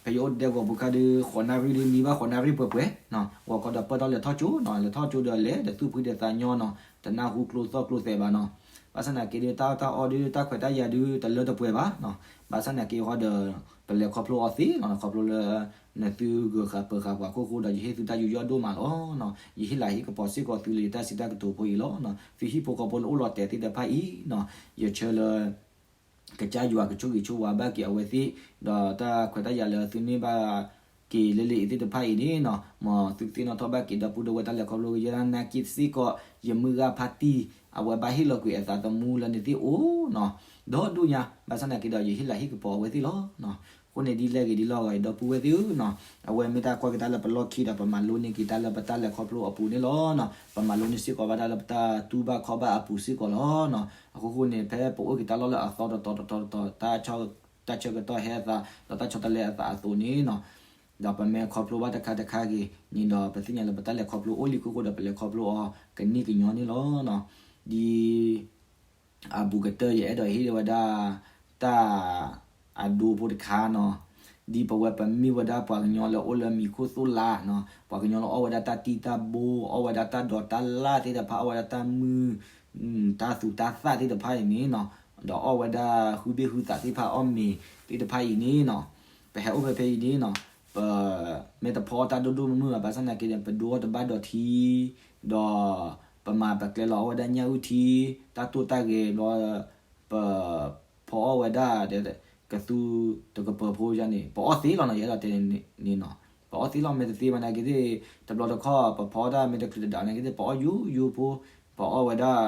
ဖဲယအိၣ်ဒဲကဝီၤပူၤခါဒုး ဃိးနၣ်ရံၣ်ဒုး မံဘၣ်ဃိးနၣ်ရံၣ်ပှဲၤပှဲၤနီၤ. ဂီၤခီဒီးပၢၢ်ထီၣ်လဲၤထီၣ်ကၠိနီၤ, လဲၤထီၣ်ကၠိဒီးလဲၤဒီးသူၣ်ဖှံဒီးသးညီနီၤ, တနၢ်ဟူကျိသီၣ်ကျိသဲးဘၣ်နီၤ. ဘၣ်ဆၣ်သနာ်က့ဒုး တၢ်အီၣ်တၢ်အီဒုး တၢ်ခွဲးတၢ်ယာ်ဒုး တလၢတပှဲၤဘၣ်နီၤ. ဘၣ်ဆၣ်သနာ်က့ဃီဒီး ပလဲၤခီဖျိအီၤသ့လီၤနီၤ, ခီဖျိလၢ နသုဂုၤဃာ်ပၢၤဃာ်ပှၤခိၣ်ဃိဒီး ယဟ့ၣ်သုတၢ်ယူးယီၣ်ဒိၣ်မးလီၤနီၤ. ယဟ့ၣ်လၤဟ့ၣ်ကပီၤစ့ၢ်ကီးသုလၢယတၢ်စံးတၢ်ကတိၤဖိအံၤလီၤနီၤ. သုဟံၣ်ဖိဃီဖိလၢအိၣ်လီၤတဲာ်သ့ၣ်တဖၣ်အံၤနီၤ, ယဆၢလၢ ကစၢ်ယွၤကဆိၣ်ဂ့ၤဆိၣ်ဝါဘၣ်က့ၤအဝဲသ့ၣ်, ဒီးတၢ်ခွဲးတၢ်ယာ်လၢသုန့ၢ်ဘၣ်က့ၤလၢလၢအံၤသ့ၣ်တဖၣ်အံၤန့ၣ်နီၤ, မ်သုကသ့ၣ်နီၣ်ထီၣ်ဘၣ်က့ၤဒီပုၢ်ဒီဝဲၢ်တၢ်လဲၤခီဖျိ ယဲဒၣ်နာ်က့စ့ၢ်ကီး ယမုၢ်ဂၤဖါတံၢ် အဝဲဘၣ်ဟ့ၣ်လီၤကွံာ်အသးသမူလၢနသ့ၣ်အိၣ်နီၤ, ဒီဒူၣ်ညါ, ဘၣ်ဆၣ်သနာ်က့ဒီး ယဟ့ၣ်လၤဟ့ၣ်ကပီၤအဝဲသ့ၣ်လီၤနီၤ. အဃိန့ၣ်ဒ်လဲၣ်ဂ့ၤဒ်လဲၣ်ဂ့ၤ ဒီပုၢ်ဝဲၢ်သ့ၣ်ဧၢနီၤ, အဝဲမ့ၢ်တၢ်ကွၢ်က့ၤတၢ်လၢပလီၢ်ခံဒီး ပမၤလိန့ၢ်က့ၤတၢ်လၢပတၢ်လဲၤခီဖျိအပူၤန့ၣ်လီၤနီၤ. ပမၤလိန့ၢ်စ့ၢ်ကီးဘၣ်တၢ်လၢပတၢ်တူၢ်ဘၣ်ခီၣ်ဘၣ်အပူၤစ့ၢ်ကီးလီၤနီၤ. အဃိဃိန့ၣ် ဖဲပအိၣ်က့ၤတၢ်လီၢ်လၢအသီတတီၤတတီၤတတီၤ တၢ်ဆၢကတီၢ်ဟဲအသး ဒီးတၢ်ဆီတလဲအသးအသိးန့ၣ်နီၤ, ဒီးပမ့ၢ်ခီဖျိဘၣ်တခါတခါဂ့ၤန့ၣ်ဒီး ပသ့ၣ်ညါလၢပတၢ်လဲၤခီဖျိအိၣ်လံအဃိဃိဒီး ပလဲၤခီဖျိအီၤကန့ၢ်ကညီန့ၣ်လီၤနီၤ. ဒ် အဘူးကတၢၢ် ယအဲၣ်ဒိးဟ့ၣ်ဝဲဒၣ် တၢ်အဒိဖိတခါနီၤ, ဒ်ပဝဲပမ့ၢ်ဝဲဒၣ်ပှၤကညီလၢအိၣ်လၢမံၤခိၣ်သိၣ်လါနီၤ, ပှၤကညီလၢအီၣ်ဝဲဒၣ်တၢ်တံၢ်တၢ်ဘိ, အီၣ်ဝဲဒၣ်တၢ်ဒိးတၢ်လၣ်သ့ၣ်တဖၣ်, အီၣ်ဝဲဒၣ်တၢ်မုၢ် တၢ်သူတၢ်သၣ်သ့ၣ်တဖၣ်အံၤန့ၣ်နီၤ, ဒီးအီၣ်ဝဲဒၣ်ဟုဘ့ၣ်ဟုသးသ့ၣ်တဖၣ် အီၣ်မ့ၤသ့ၣ်တဖၣ်အံၤန့ၣ်နီၤ, ပဟဲအိၣ်ဖဲဖဲအံၤန့ၣ်နီၤ, ပမ့ၢ်တဖီအီၣ်တၢ်ဒိၣ်ဒိၣ်မုၢ်မုၢ်ဘၣ်, ဘၣ်ဆၣ်သနာ်က့ဒီး ပဒိအီၣ်တဘၣ်ဒီးထံ, ဒီးပမၤပကျဲလီၤအီၣ်ဝဲဒၣ်ညၣ်အုၣ်ထံ, တၢ်တိၢ်တၢ်ဂဲၤဘျီ ပဖီအီၣ်ဝဲဒၣ် ကသူတကပၤဖိယါန့ၣ် ပအီၣ်သ့လီၤနီၤ, ယအဲၣ်ဒိးတဲန့ၣ်နီၤ, ပအီၣ်သ့လီၤ. မ့ၢ်တသ့ဘၣ်နာ်က့သ့ၣ် တဘျီတခီၣ် ပဖီတၢ်မ့ၢ်တချုးတဒါနာ်က့သ့ၣ် ပအီၣ်ယိယိဖိ, ပအီၣ်ဝဲဒၣ်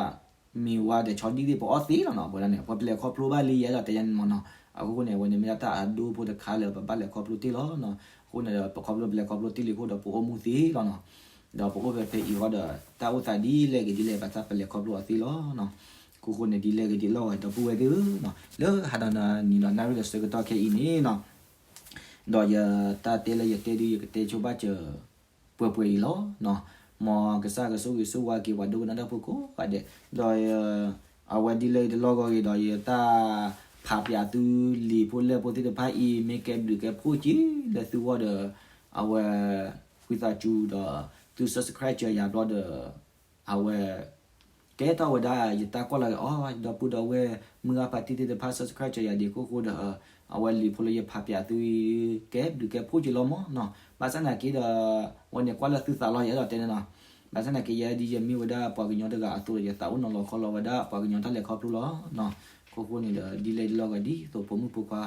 မ့ၤဝါဒီးဆီဒံၣ်သ့ၣ် ပအီၣ်သ့လီၤနီၤ. အဝဲဒၣ်န့ၣ် ပှၤပလဲၤခီဖျိဘၣ်လံ ယအဲၣ်ဒိးတဲယါန့ၣ်မ့ၢ်နီၤ. အဃိဃိန့ၣ် အဝဲန့ၣ်မ့ၢ်ဒၣ်တၢ်အဒိဖိတခါလၢပဘၣ်လဲၤခီဖျိတ့ၢ်လီၤနီၤ. အဃိန့ၣ်ဒီး ပခီဖျိပလဲၤခီဖျိတ့ၢ်လံအဃိဒီး ပအိၣ်မူသ့လီၤနီၤ. ဒီးပအိၣ်ဖဲဖဲအံၤဃီဒီး တၢ်အိၣ်သးဒ်လဲၣ်ဂ့ၤဒ်လဲၣ် ဘၣ်ဆၣ်ပလဲၤခီဖျိအီၤသ့လီၤနီၤ. အဃိဃိန့ၣ် ဒ်လဲၣ်ဂ့ၤဒ်လဲၣ်ဂ့ၤ ဒီပုၢ်ဝဲၢ်သ့ၣ်ဧၢနီၤ, လၢဟါဒီးနၤနံၤဒီးနၣ်ရံၣ်ဒီးဆၢကတီၢ်ခဲအံၤန့ၣ်နီၤ ဒီးယတၢ်တဲလၢယတဲဒုး ယကတဲဆိဘၣ်စၢၤပှဲၤပှဲၤအံၤလီၤ. မ်ကစၢ်ကဆိၣ်ဂ့ၤဆိၣ်ဝါက့ၤပှၤဒိကနၣ်တၢ်ဖိကိးဂၤဒဲး, ဒီး အဝဲဒ်လဲၣ်တလီၢ်ဂီၤဂ့ၤဒီး ယတၢ်ဖးပၠးသုလံာ်ဖိလဲၢ်ဖိသ့ၣ်တဖၣ်အံၤ မ့ၢ်ကဲဘျုးကဲဖှိၣ်က့ၤလၢသုဂီၢ်ဒီး အဝဲ ဝံသးစူၤဒီး သု subscribe စၢၤယၤဘျီဒီး အဝဲ ကဲထီၣ်ဝဲဒၣ် ယတၢ်ကွၢ်လီၤဂ့ၤအီၤ ဒီပုၢ်ဒီဝဲၢ် မုၢ်ဂၤဖါတံၢ်သ့ၣ်တဖၣ် subscribe စၢၤယၤဒံးအခိၣ်ဃိဒီး အဝဲလံာ်ဖိလၢယဖးပၠးသုအံၤ ကဲဘျုးကဲဖှိၣ်က့ၤလီၤမ့ၢ်နီၤ. ဘၣ်ဆၣ်သနာ်က့ဒီး အဝဲန့ၣ်ကွၢ်လၢသုသးလီၤ ယအဲၣ်ဒိးတဲန့ၣ်နီၤ. ဘၣ်ဆၣ်သနာ်က့ ယဲဒ်ယမ့ၢ်ဝဲဒၣ်ပှၤကညီတဂၤအသိးဒီး ယသးအိၣ်နီၤလီၤခီလီၤဝဲဒၣ် ပှၤကညီတၢ်လဲၤခီဖျိလီၤနီၤ. အခိၣ်ဃိန့ၣ်ဒီး ဒ်လဲၣ်ဒ်လဲၣ်ဂ့ၤ ဒ်သိးဖိမုၣ်ဖိခွါ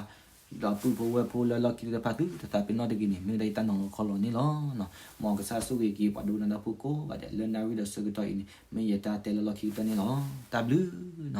ဒီပုၢ်ဖိဝဲၢ်ဖိလၢလီၢ်ခံသ့ၣ်တဖၣ် သုတသးပ့ၤနီၣ်တဂ့ၤန့ၣ် မ့ၢ်ဝဲဒၣ်ယတၢ်နီၤလီၤခီလီၤန့ၣ်လီၤ. မ်ကစၢ်ဆိၣ်ဂ့ၤက့ၤပှၤဒိကနၣ်တၢ်ဖိကိးဂၤဒဲး လၢနၣ်ရံၣ်ဒီးဆၢကတီၢ်အံၤန့ၣ် မ့ၢ်ယတၢ်တဲလၢလီၢ်ခံကတၢၢ်န့ၣ်လီၤ. တၢ်ဘျုးနီၤ.